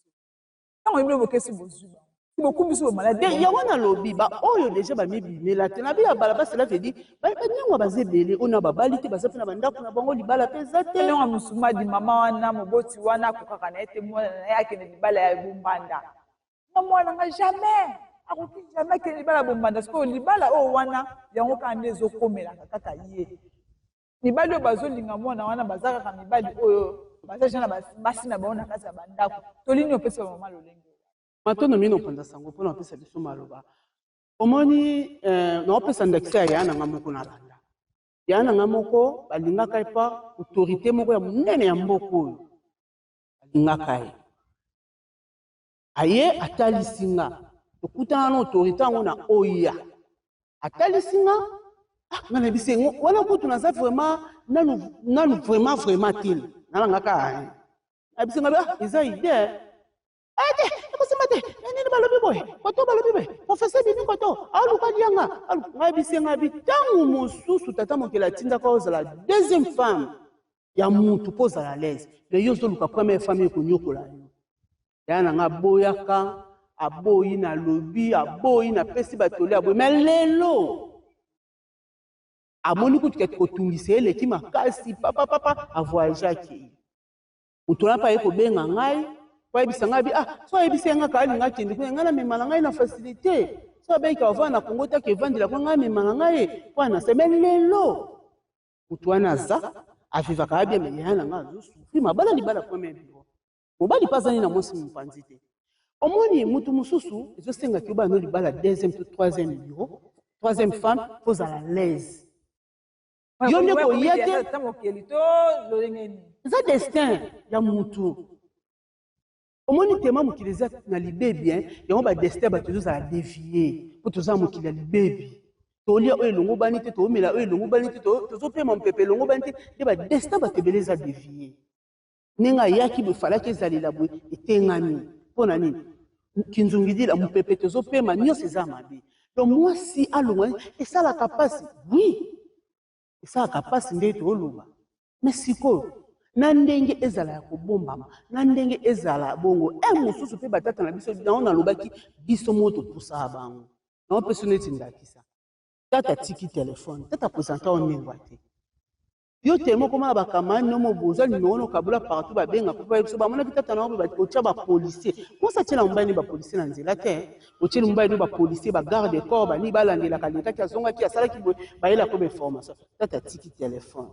ntango yebi bokesi bozwi bango, bokumbi biso bamaladi. Yango nalobi, baoyo deja bamibimela te na bi ya balabala, cela veut dire banyango baza ebele oyo na babali te, baza mpe na bandako na bango, libala mpe eza te. Ndenge Musumadi, mama wana, moboti wana akokaka na ye te mwana na ye akende libala ya bombanda. Nga mwana nga jamais akoki jamais akende libala bombanda. Sikoyo libala oyo wana yango kaka nde ezokomelaka kaka ye. Mibali oyo bazolinga mwana wana baza kaka mibali oyo baza deja na basi na bango na kati ya bandako. Toli nini opesi ba mama lolenge oyo? Matondo mino mpanza sango mpona opesa biso maloba. Omoni eh, naopesa ndakisa ya yaya na nga moko nalanda. Yaya na nga moko balingaka ye pa autorité moko ya monene ya mboka oyo balingaka ye. Aye atalisi nga, tokutana na autorité yango na oya. Atalisi nga, ah, nga nayebisi ye wana kutu naza vraiment nanu nanu vraiment vraiment te. Nalanga kaka nayebisi nga ah, eza idée. Ete ekosimba te, nini balobi boye, koto balobi boye, professeur bimi koto, aluka lianga, ngai bisi ngai bi tango mosusu tata mokeli atindaka ozala deuxième femme ya mutu mpo ozala à l'aise, mais yo ozoluka première femme ekonyokola yo. Yaya na nga aboyaka, aboyi nalobi, aboyi napesi batoli, aboyi, mais lelo amoni kutu ke kotungisa ye eleki makasi, papa papa avoyage akei. Moto wana mpe aye kobenga ngai mpo ayebisa ngai bi ah so ayebisi ye nga ka alinga akende kuna ngai namema na ngai na facilité so abengika avanda na Congo te akevandela kuna ngai amema na ngai mpo anase. Mais lelo moto wana aza avivaka bien, mais yaya na ngai azosufri mabala libala premier bureau mobali mpe azali na mwasi mopanzi te. Omoni moto mosusu ezosengaki obala no libala deuxième to troisième bureau troisième femme mpo ozala l'aise. Yo nde koya te, eza destin ya mutu. Omoni tema mokili eza na libebi, yango ba destin bato ezozala devie mpo toza mokili ya libebi. Tolia oyo elongobani te, toomela oyo elongobani te, tozopema mopepe elongobani te, nde ba destin bato ebele eza devie. Ndenge ayaki boye falaki ezalela boye etengami mpo na nini? Kinzungidila mopepe tozopema nyonso eza mabe. Donc mwasi alongwa esalaka mpasi, oui esalaka mpasi nde toloba, mais sikoyo na ndenge ezala ya kobombama, na ndenge ezala bongo e mosusu mpe batata na biso yango nalobaki biso moko topusaka bango. Naopesa neti ndakisa, tata atiki telefone, tata presenta oyo ndengwa te yo te moko mana bakamani no moboza numero no kabula partout babenga po biso bamonaki tata na yo otia bapolisier. Mwasi atiela mobali ni bapolisier na nzela te, otieli mobali no bapolisier bagarde corps bani balandelaka alekaki azongaki asalaki boye bayelako bainformation. Tata atiki telefone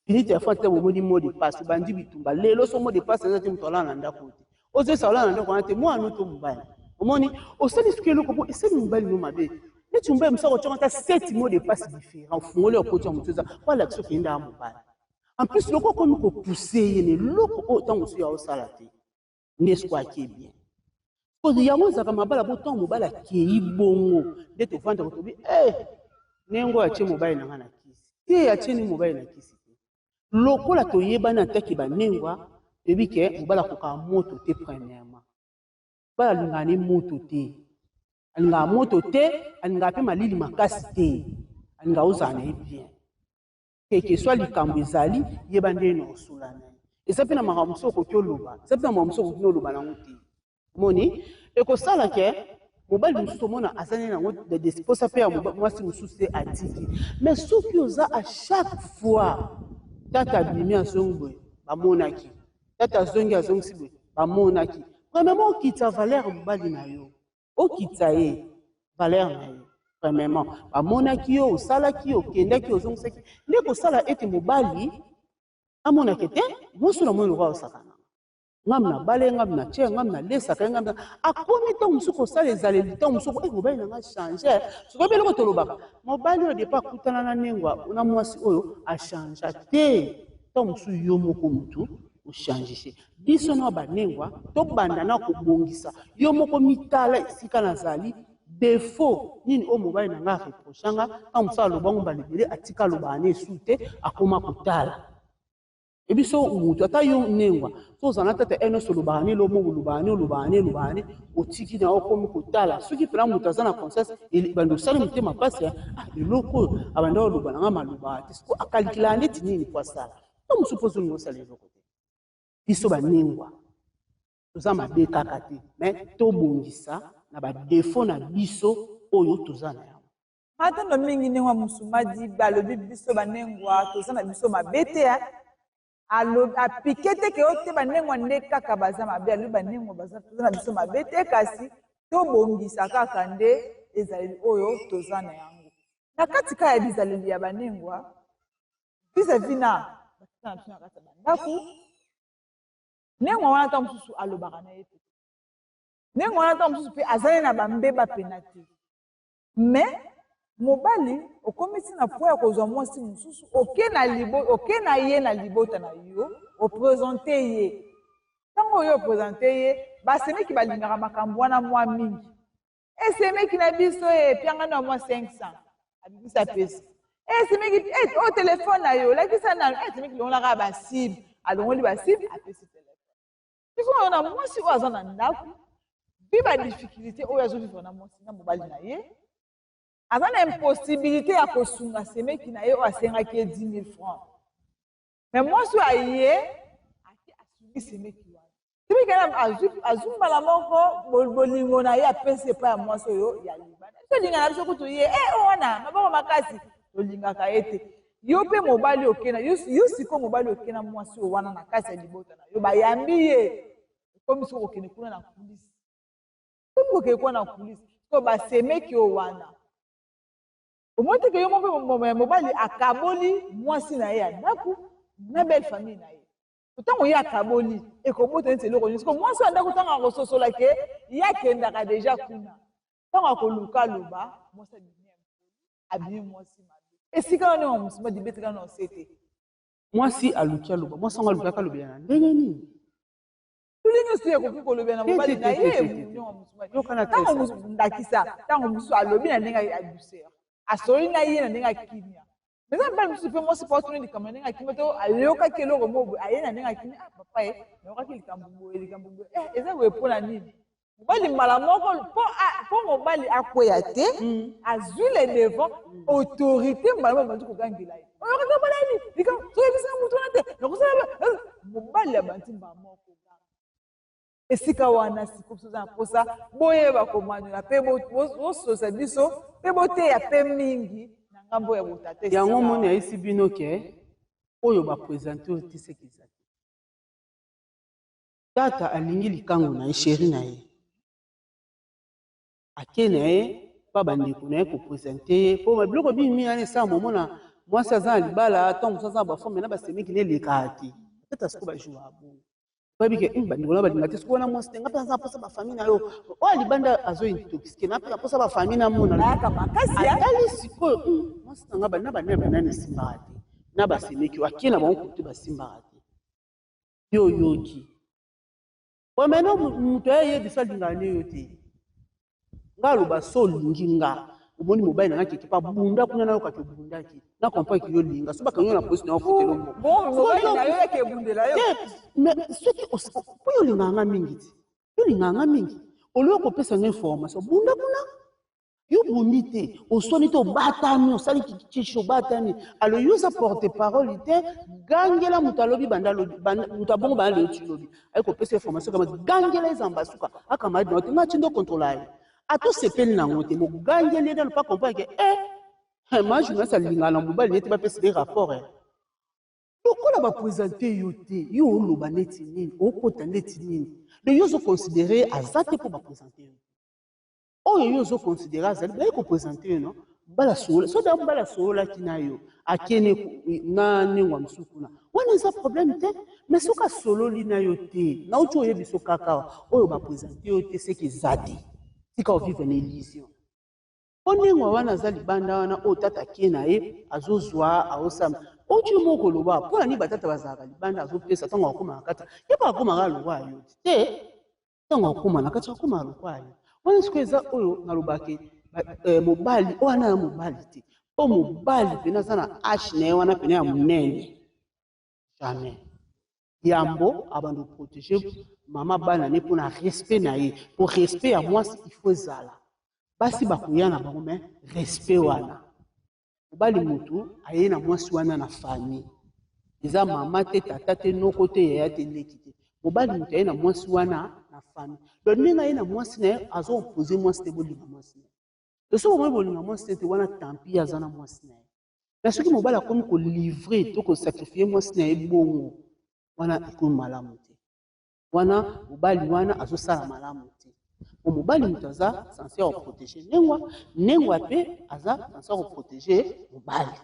fini telefone te, bomoni mot de passe obandi bitumba. Lelo so mot de passe eza te, moto alala na ndako te, ozesa olala na ndako wana te, mwana to mobali omoni osali soki eloko po esali mobali no mabe neti mobali mosusu akotyaka ata 7 mots de passe différent, ofungoli okotya motu eza po alakisa okende ya mobali. En plus loko okomi kopousse ye na eloko oyo ntango mosusu ya osala te nde siko ake bien. Yango ezalaka mabala bo ntango mobali akei bongo nde tovandaka tobi eh ndenge oyo atie mobali na ngai na kisi te, atie ni mobali na kisi te. Lokola toyebani ataki banengwa toyebi ke mobali akokaka moto te. Premièrement mobali alingaka ne moto te, alingaka moto te, alingaka mpe malili makasi te, alingaka ozala na ye bien. Keke swa likambo ezali yeba ndenge na osola na ye. Eza mpe na makambo mosusu okoki oloba, eza mpe na makambo mosusu okoki oloba nango te. Omoni ekosala ke mobali mosusu omona aza nde nango posa mpe ya mwasi mosusu te atiki. Mais soki oza à chaque fois tata abimi azongi boye bamonaki, tata azongi azongisi boye bamonaki, premièrement okitisa valeur mobali na yo, okitisa ye valeur na ye. Premièrement bamonaki yo osalaki yo okendaki ozongisaki, nde kosala ete mobali amonake te mwasi na moni lokola osakana ngam na bale ngam na tie ngam na lesaka ngam na akomi ntango mosusu kosala ezaleli ntango mosusu eh, mobali na nga change. Soki oyebi eloko tolobaka mobali oyo depa akutana na nengwa na mwasi oyo achangea te, ntango mosusu yo moko motu ochangise. Biso na banengwa tobanda na kobongisa yo moko mitala esika nazali défaut nini oyo mobali na nga areproche nga. Ntango mosusu alobango mbala ebele atika alobaka na esu te, akoma kotala ebiso mutu ata yo nengwa so ozala na tata e nyonso olobaka ne lomo olobaka ne olobaka ne olobaka ne otiki na okomi kotala. Soki mpena moto aza na conscience bandi osali motema mpasi, ah eloko oyo abandi oloba na nga malobaka te, siko akalikilaka neti nini po asala to mosusu mpo ozolinga osala eloko te. Biso banengwa toza mabe kaka te, mais tobongisa na badefo na biso oyo toza na yango. Matondo mingi ndenge wa Musumadi balobi biso banengwa toza na biso mabe te. Apike te ke oyo te banengwa nde kaka baza mabe, alobi banengwa baza toza na biso mabe te, kasi tobongisa kaka nde ezaleli oyo toza na yango. Na kati kaka ya bizaleli ya banengwa vis-à-vis na batata na biso na kati ya bandako, nengwa wana ntango mosusu alobaka na ye te, nengwa wana ntango mosusu mpe azali na bambeba pena te, mais mobali okomisi na point ya kozwa mwasi mosusu, oke na libo, oke na ye na libota na yo, opresente ye. Ntango oyo opresente ye, basemeki balingaka makambo wana mwa mingi. Esemeki na biso e pianga na mwa 500 abimisa apesi. Esemeki e o telefone na yo lakisa nanu. Esemeki longolaka basibe, alongoli basibe apesi telefone. Sikoyo na mwasi oyo aza na ndako, vi ba difficulté oyo azovivre na mwasi na mobali na ye, aza na impossibilité ya kosunga semeki na ye oyo asengaki ye 10 000 francs. Mais mwasi oyo aye ake asungi semeki wana, semeki wana azwi mbala moko bolingo na ye apesi epai ya mwasi oyo ya libanda. Biso olingaka biso kutu ye, oyo wana maboko makasi, tolingaka ye te. Yo mpe mobali okena, yo sikoyo mobali okena mwasi oyo wana na kati ya libota na yo, bayambi ye, ekomi sikoyo kokende kuna na kulisi. Ekomi kokende kuna na kulisi, sikoyo basemeki oyo wana. Omoni te ke yo moko mpe mobali akaboli mwasi na ye ya ndako na belle famille na ye. Ntango ye akaboli, ekobota neti eloko nyonso. Sikoyo mwasi ya ndako ntango akososola ke ye akendaka deja kuna, ntango akoluka aloba, mwasi abimi abimi mwasi mabe. Esika wana oyo mosusu badibetaka na ose te. Mwasi aluki aloba, mwasi yango alukaka alobela na ndenge nini? Toli nyonso ye akoki kolobela na mobali na ye, ntango mosusu ndakisa, ntango mosusu alobi na ndenge ya douceur, asololi na ye na ndenge ya kimia. Mais eza mibali mosusu mpe mwasi mpo atuni likambo na ndenge ya kimia, to ayokaki eloko moko boye, aye na ndenge ya kimia, ah papa ye, nayokaki likambo boye, likambo boye, eza boye mpo na nini? Mobali mbala moko mpo mobali akweya te, azwi le devant, autorité mbala moko abandi kogangela ye. Oyokaki mobali nini? Likambo soki oyebisi nga motu wana te, nakosala mobali abandi mbala moko koganga. Esika wana sikoyo biso toza na mposa boyeba komanyola mpe bososa biso mpe boteya mpe mingi na ngambo ya botata. Yango moni ayesi bino ke oyo ba présente oyo te seke eza te. Tata alingi likango na ye, chéri na ye. Ake na ye pa bandeko na ye kopresente ye po biloko mingi mingi wana esala momona mwasi aza na libala, ntango mosusu aza na baforme na basemeki na elekaka te. Peut-être sikoyo bajouaka bongo. Oyebi ke bandeko na balinga te sikoyo wana mwasi te, nga mpe naza na mposa bafamille na yo. Oyo libanda azo intoxiquer, na mpe na mposa bafamille na mona. Bayaka makasi, ya. Atali sikoyo, mwasi na nga na banani banani esimbaka te. Na basemeki oyo ake na bango kote basimbaka te. Yo yoki. Po maintenant moto ayebisa alingaka ne yo te. Nga aloba so olingi nga, omoni mobali na nga keke pa bunda kuna nayoka ke obundaki. Na comprendre ke yo linga. So bakangi yo na police na yo futelo mbongo. Bon, mobali na yo yake ebundela yo. Te, mais soki po yo olingaka nga mingi te. Yo olingaka nga mingi. Olingi kopesa nga information, bunda kuna. Yo bundi te, oswani te, obatami, osali kikishi, obatami. Alors yo oza porte-parole te, gangela moto alobi banda alobi, banda, moto abongo banda lelo ti lobi. Aye kopesa information kama gangela ezamba suka, akamadi na yo te, nga ti ndo contrôle ye. Ata osepeli nango te, mogangeli ye nano pa comprendre ke, ma journaliste alingaka na mobali neti bapesi ye rapport. Lokola ba présenter yo te, yo oloba neti nini, okota neti nini. Donc yo ozo considérer aza te po ba présenter yo. Oyo yo ozo considérer azali, baye ko présenter yo non? Mbala solola, soki da mbala sololaki na yo, akene na nengwa mosusu kuna. Wana eza problème te, mais soki asololi na yo te, nauti oyebi so kaka oyo ba présenter yo te, c'est que eza te. Tika ovivre na illusion. Po nengwa wana aza libanda wana oyo tata ake na ye, azozwa, aosamba. Oti yo moko koloba, mpona nini batata bazalaka libanda, azopesa ntango akoma na kati, ye mpe akomaka lokola yo te. Ntango akoma na kati, akoma lokola yo. Wana sikoyo eza oyo nalobaka mobali, oyo wana ya mobali te. Po mobali pena aza na hache na ye wana pena ya monene. Jamais. Yambo abando protéger mama bana ne pona respect na ye. Po respect ya mwasi il faut ezala. Basi bakoya na bango mais respect wana. Mobali mutu aye na mwasi wana na famille. Eza mama te, tata te, noko te, yaya te, leki te. Mobali mutu aye na mwasi wana na famille. Donc ndenge aye na mwasi na ye, azo imposer mwasi te bolinga mwasi na ye. Donc soki bomoni bolinga mwasi te te wana tant pis aza na mwasi na ye. Mais soki mobali akomi ko livrer to ko sacrifier mwasi na ye bongo, Wana ekomi malamu te. Wana mobali wana azosala malamu te. Po mobali moto aza censé ya koprotéger nengwa, nengwa mpe aza censé ya koprotéger mobali.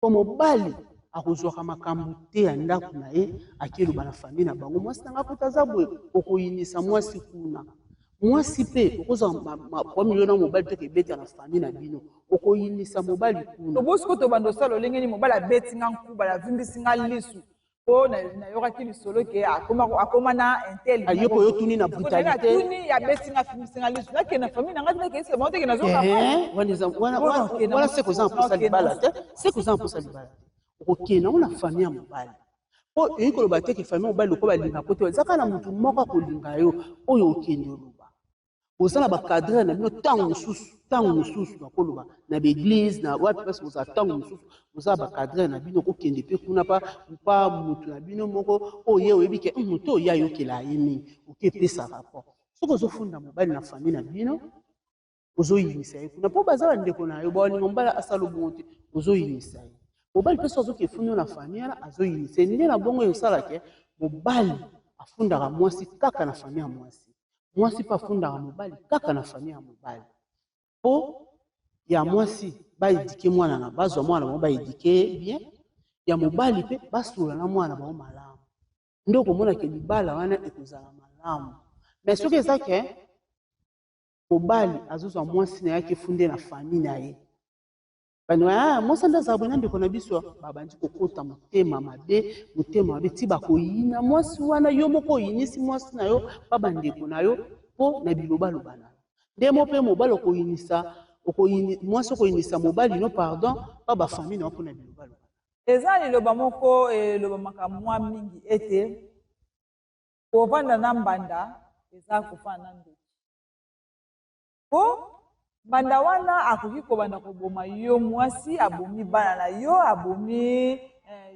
Po mobali akozwaka makambo te ya ndako na ye akeloba na famille na bango, mwasi na nga kuta aza boye, okoyinisa mwasi kuna. Mwasi mpe okozwa problème yo na mobali te kebeta na famille na bino, okoyinisa mobali kuna. Tobosi ko tobanda osala lolenge nini mobali abeti nga nkuba, avimbisi nga lisu, mpo nayokaki lisolo ke akoma na intel. Aye ko yo tuni na brutalité. Tuni abeti nga, avimbisi nga lisu, nakende na famille na nga te, nakeyisa bango te ke nazoka. Wana se koza na mposa libala te, se koza na mposa libala te. Okokende yango na famille ya mobali, mpo oyebi koloba te ke famille mobali lokola balinga po te, eza kaka na motu moko akolinga yo oyo okende oloba. Boza na bacadre na bino, ntango mosusu nakoloba na baéglise na wapi place bozala, ntango mosusu boza na bacadre na bino, okokende mpe kuna pa motu na bino moko oyo ye oyebi ke motu oyo ye ayokela ye mingi, okepesa rapport. Soki ozofunda mobali na famille na bino, ozoyinisa ye kuna, mpo baza bandeko na yo, baolinga mobali asala bongo te. Ozoyinisa ye, mobali mpe so azoki efundi yo na famille wana, azoyinisa ye. Nde na bongo esalaka mobali afundaka mwasi kaka na famille ya mwasi, mwasi mpe afundaka mobali kaka na famille ya mobali, mpo ya mwasi baéduquer mwana na bazwa mwana bango, baéduquer bien, ya mobali mpe basolola na mwana bango malamu, nde okomonake libala wana ekozala malamu. Mais soki eza ke mobali azozwa mwasi na ye akefunde na famille na ye, bani mwasi nde azala boye na ndeko na biso, babandi kokota motema mabe, motema mabe ti bakoyina mwasi wana. Yo moko oyinisi mwasi na yo pa bandeko na yo mpo na bilobaloba na yo. Nde mo mpe mobali okoyinisa mwasi, okoyinisa mobali, no pardon, pa bafamille na yo mpo na bilobaloba. Eza liloba moko elobamaka mwa mingi ete kovanda na mbanda eza kofanda na ndoki, po mbanda wana akoki kobanda koboma yo mwasi, abomi bana na yo, abomi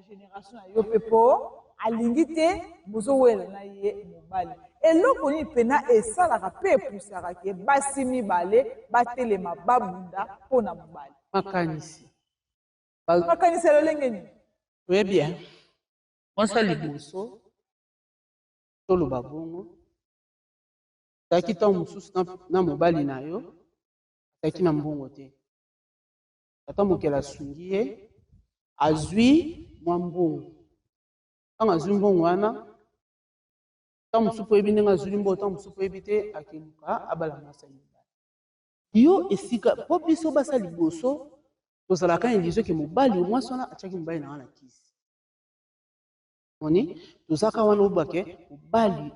génération na yo mpe, po alingi te bozowela na ye mobali. Eloko nini mpena esalaka mpe epusaka ke basi mibale batelema babunda mpo na mobali? Makanisi. Makanisi ya lolenge nini? Oyebi, mwasi ya liboso, toloba bongo, azalaki ntango mosusu na mobali na yo, azalaki na mbongo te. Tata mokele asungi ye, azwi mwa mbongo. Ntango azwi mbongo wana, ntango mosusu oyebi ndenge azwi mbongo, ntango mosusu oyebi te, akeluka abala mwasi ya mibale. Yo esika mpo biso basa liboso tozalaka illusion ke mobali, mwasi wana atiaki mobali na nga na kisi. Moni tozaka wana, obake mobali,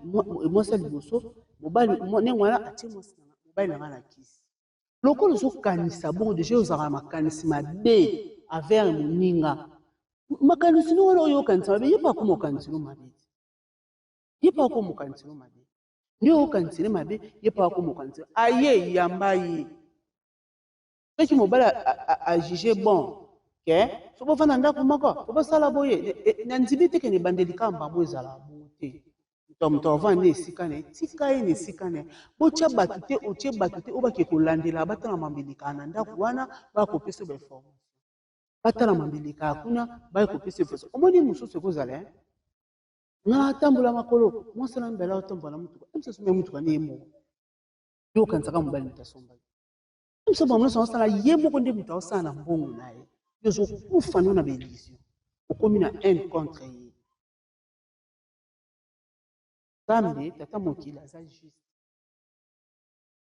mwasi ya liboso, mobali ndenge wana atie mwasi mobali na nga na kisi. Lokola ozokanisa bongo, déjà ozalaka na makanisi mabe envers moninga. Makanisi no wana oyo okanisa mabe, ye mpe akoma okaniselo mabe te, ye mpe akoma okaniselo mabe. Nde okanisele mabe, ye mpe akoma okaniselo aye yamba ye. Soki mobali ajuger bon ke so bofanda ndako moko po bosala boye, na ndimi te ke na ebandeli kaka mbamo ezala bongo te. Moto avanda na esika na ye, tika ye na esika na ye. Botya bato te, otie bato te oyo bake kolandela, batala mambo elekaka na ndako wana, baya kopesa bainformation, batala mambo elekaka kuna, baya kopesa information. Omoni, mosusu ekozala nga atambola makolo, mwasi na mibale atambola na motuka, mosusu me motuka ne ye moko. Yo okanisaka mobali moto asombaki biso, bango nyonso aosala ye moko, nde moto aosala na mbongo na ye. Yo ozokufa no na baillusion, okomi na haine contre ye. Nzambe tata mokili aza juste.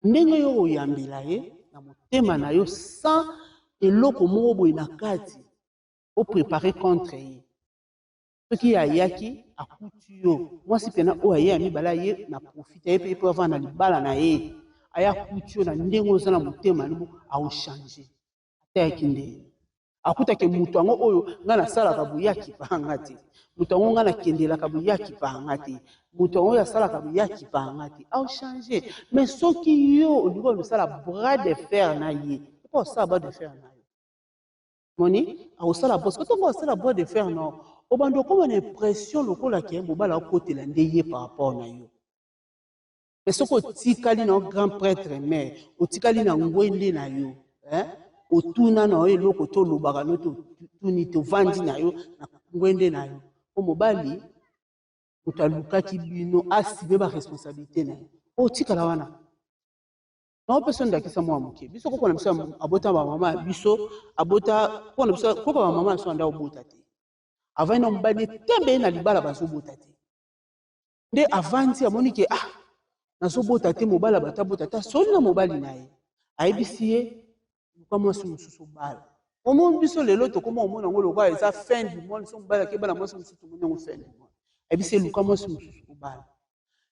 Ndenge yo oyambela ye na motema na yo sans eloko moko boye na kati opréparer contre ye, soki ayaki akuti yo mwasi mpena oyo aye ya mibale, aye na profite aye mpe avanda na libala na ye, aye akuti yo na ndenge oza na motema nobo, aochanger. Ata yaki ndenge akutaki moto yango oyo ngai nasalaka boye, akipanga te. Moto yango ngai nakendelaka boye, akipanga te. Moto yango oyo asalaka boye, akipanga te, aochanger. Mais soki yo olingi osala bras de fer na ye, mpo osala bras de fer na yo, moni akosala bos ntango asala bras de fer na obanda, okóma na impression lokola ke mobali akotela nde ye par rapport na yo. Mais soki otikali na grand prêtre, mais otikali na ngwende na yo, otuna na yo eloko te, olobaka no te, otuni te, ovandi na yo na ngwende na yo. Po mobali moto alukaki bino asime ba responsabilité na ye, otikala wana. Naopesa ndakisa mwa moke. Biso koko na biso abota bamama ya biso, abota koko na biso, koko bamama na biso anda obota te. Avandi na mobali etembe ye na libala, bazobota te. Nde avandi, amoni ke ah, nazobota te, mobali abato abota te. Asoli na mobali na ye, ayebisi ye: "Luka mwasi mosusu obala." Omoni, biso lelo tokoma omona yango lokola eza fin du monde. So mobali akebala mwasi mosusu, tomoni yango fin du monde. Ayebisi ye: "Luka mwasi mosusu obala."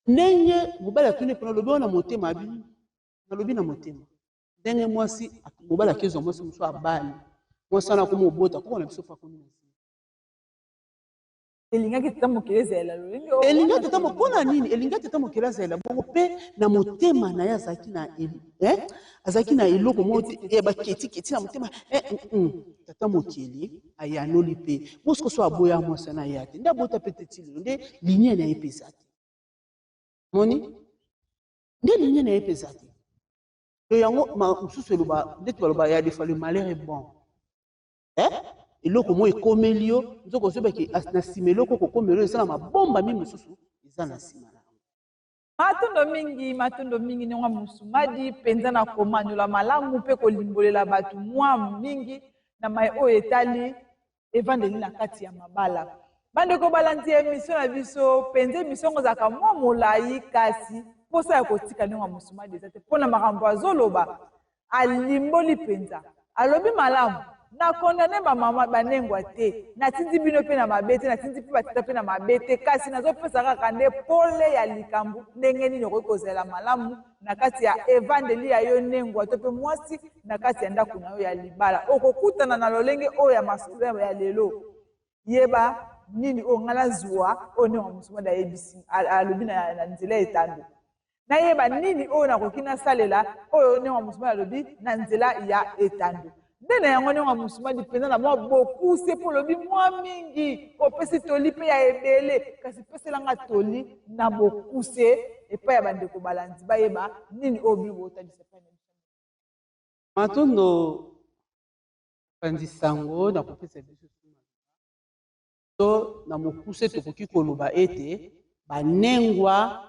Ndenge mobali atuni mpona alobi wana motema, abi nalobi na motema. Ndenge mwasi, mobali akezwa mwasi mosusu, abali mwasi wana, akoma obota. Koko na biso mpe akomi na zemi. Elingaki tata mokili ezalela lolenge oyo elingi wana tata mpona nini elingi tata mokili azalela bongo? Mpe na motema na ye azalaki na azalaki na eloko moko te, baketiketi na motema. Tata mokili ayanoli mpe mosiko so aboya mwasi na ye te, nde abota mpe te. Ti lelo nde linie na ye mpe eza te. Moni nde linie na ye mpe eza te. To yango mosusu eloba ndeti baloba ya des fois le malheur est bon. Eloko moko ekomeli yo, nzoka ozobaki na nsima eloko kokomela oyo eza na mabombami mosusu eza na nsima na yango. Matondo mingi, matondo mingi, Nengwa Musumadi, mpenza na komanyola malamu mpe kolimbolela bato mwa mingi na mai oyo etali evandeli na kati ya mabala. Bandeko balandi ya emission na biso, mpenza emission yango ezalaka mwa molai, kasi mposa ya kotika Nengwa Musumadi eza te mpo na makambo azoloba. Alimboli mpenza, alobi malamu. Nakondane bamama banengwa te, natindi bino mpe na mabe te, natindi mpe batata mpe na mabe te, kasi nazopesa kaka nde pole ya likambo, ndenge nini okoki kozala malamu na kati ya evandeli ya yo nengwa to mpe mwasi na kati ya ndako na yo ya libala. Okokutana na lolenge oyo ya masolo ya lelo. Yeba nini oyo ngai nazwa, oyo ndenge mosusu ayebisi, alobi na nzela ya etando. Nayeba nini oyo nakoki nasalela, oyo ndenge mosusu alobi na nzela ya etando. Nde na yango, ndenge mosumadi mpenza na mwa bokuse, mpo olobi mwa mingi, opesi toli mpe ya ebele, kasi peselanga toli na bokuse epai ya bandeko balandi, bayeba nini oyo bino botalisa epai na biso. Matondo, panzi sango na kopesa biso to na mokuse. Tokoki koloba ete banengwa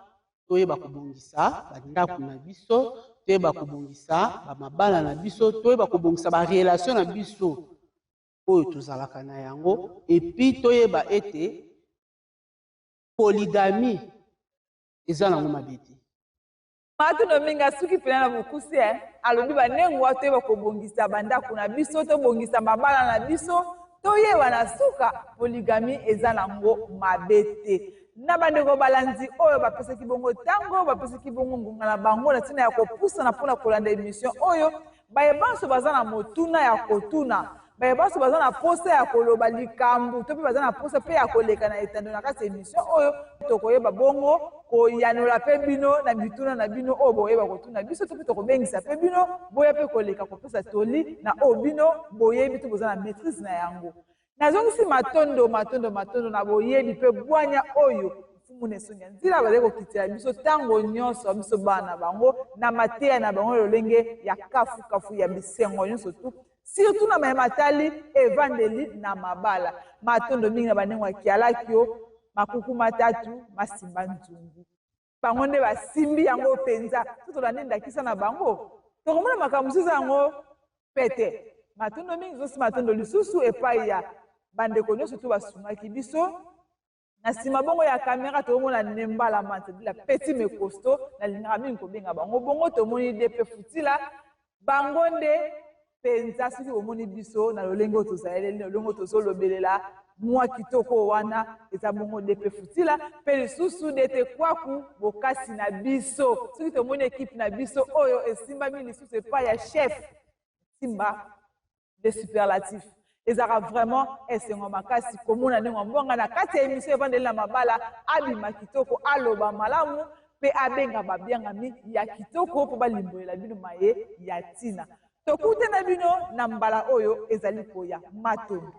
toyeba kobongisa bandako na biso, toyeba kobongisa bamabala na biso, toyeba kobongisa barelation na biso oyo tozalaka na yango. Et puis toyeba ete polygamie eza nango mabe te. Matondo mingi. Asuki mpena na mokuse. Alobi banengwa toyeba kobongisa bandako na biso, tobongisa mabala na biso, toyeba na suka polygamie eza nango mabe te. Na bandeko balandi oyo bapesaki bongo ntango, bapesaki bongo ngonga na bango na ntina ya kopusana mpona kolanda émission oyo, baye banso baza na motuna ya kotuna, baye banso baza na posa ya koloba likambo to mpe baza na posa mpe ya koleka na etando na kati ya émission oyo, tokoyeba bongo koyanola mpe bino na mituna na bino oyo boyeba kotuna biso, to mpe tokobengisa mpe bino boya mpe koleka kopesa toli na oyo bino boyebi to boza na maîtrise na yango. Nazongisi matondo, matondo, matondo na boyebi mpe bwanya oyo Mfumu na Esongi ya Nzila bazali kokitela biso ntango nyonso, biso bana na bango, na mateya na bango lolenge ya kafukafu ya bisengo nyonso tu, surtout na mayema matali evandeli na mabala. Matondo mingi na bandengo ya kialaki yo makuku matatu masimba nzungu, bango nde basimbi yango mpenza. So tolandi ndakisa na bango, tokomona makambo mosusu yango pete. Matondo mingi, zosi matondo lisusu epai ya bandeko nyonso to basungaki biso na nsima bongo ya kamera. Tokomona Nembala Mantedila, petit mais costaud, nalingaka mingi kobenga bango bongo. Tomoni DP Futila, bango nde mpenza. Soki bomoni biso na lolenge oyo tozaleli, na lolenge oyo tozolobelela mwa kitoko wana, eza bongo DP Futila mpe lisusu Dete Kwaku Bokasi na biso. Soki tomoni ekipe na biso oyo esimbami lisusu epai ya chef Simba de superlatif, ezalaka vraiment esengo makasi komona ndenge mbonga na kati ya émission Evandeli na mabala abima kitoko, aloba malamu mpe abenga babiangami ya kitoko mpo balimbolela bino maye ya ntina. Tokutana bino na mbala oyo ezali koya. Matondo.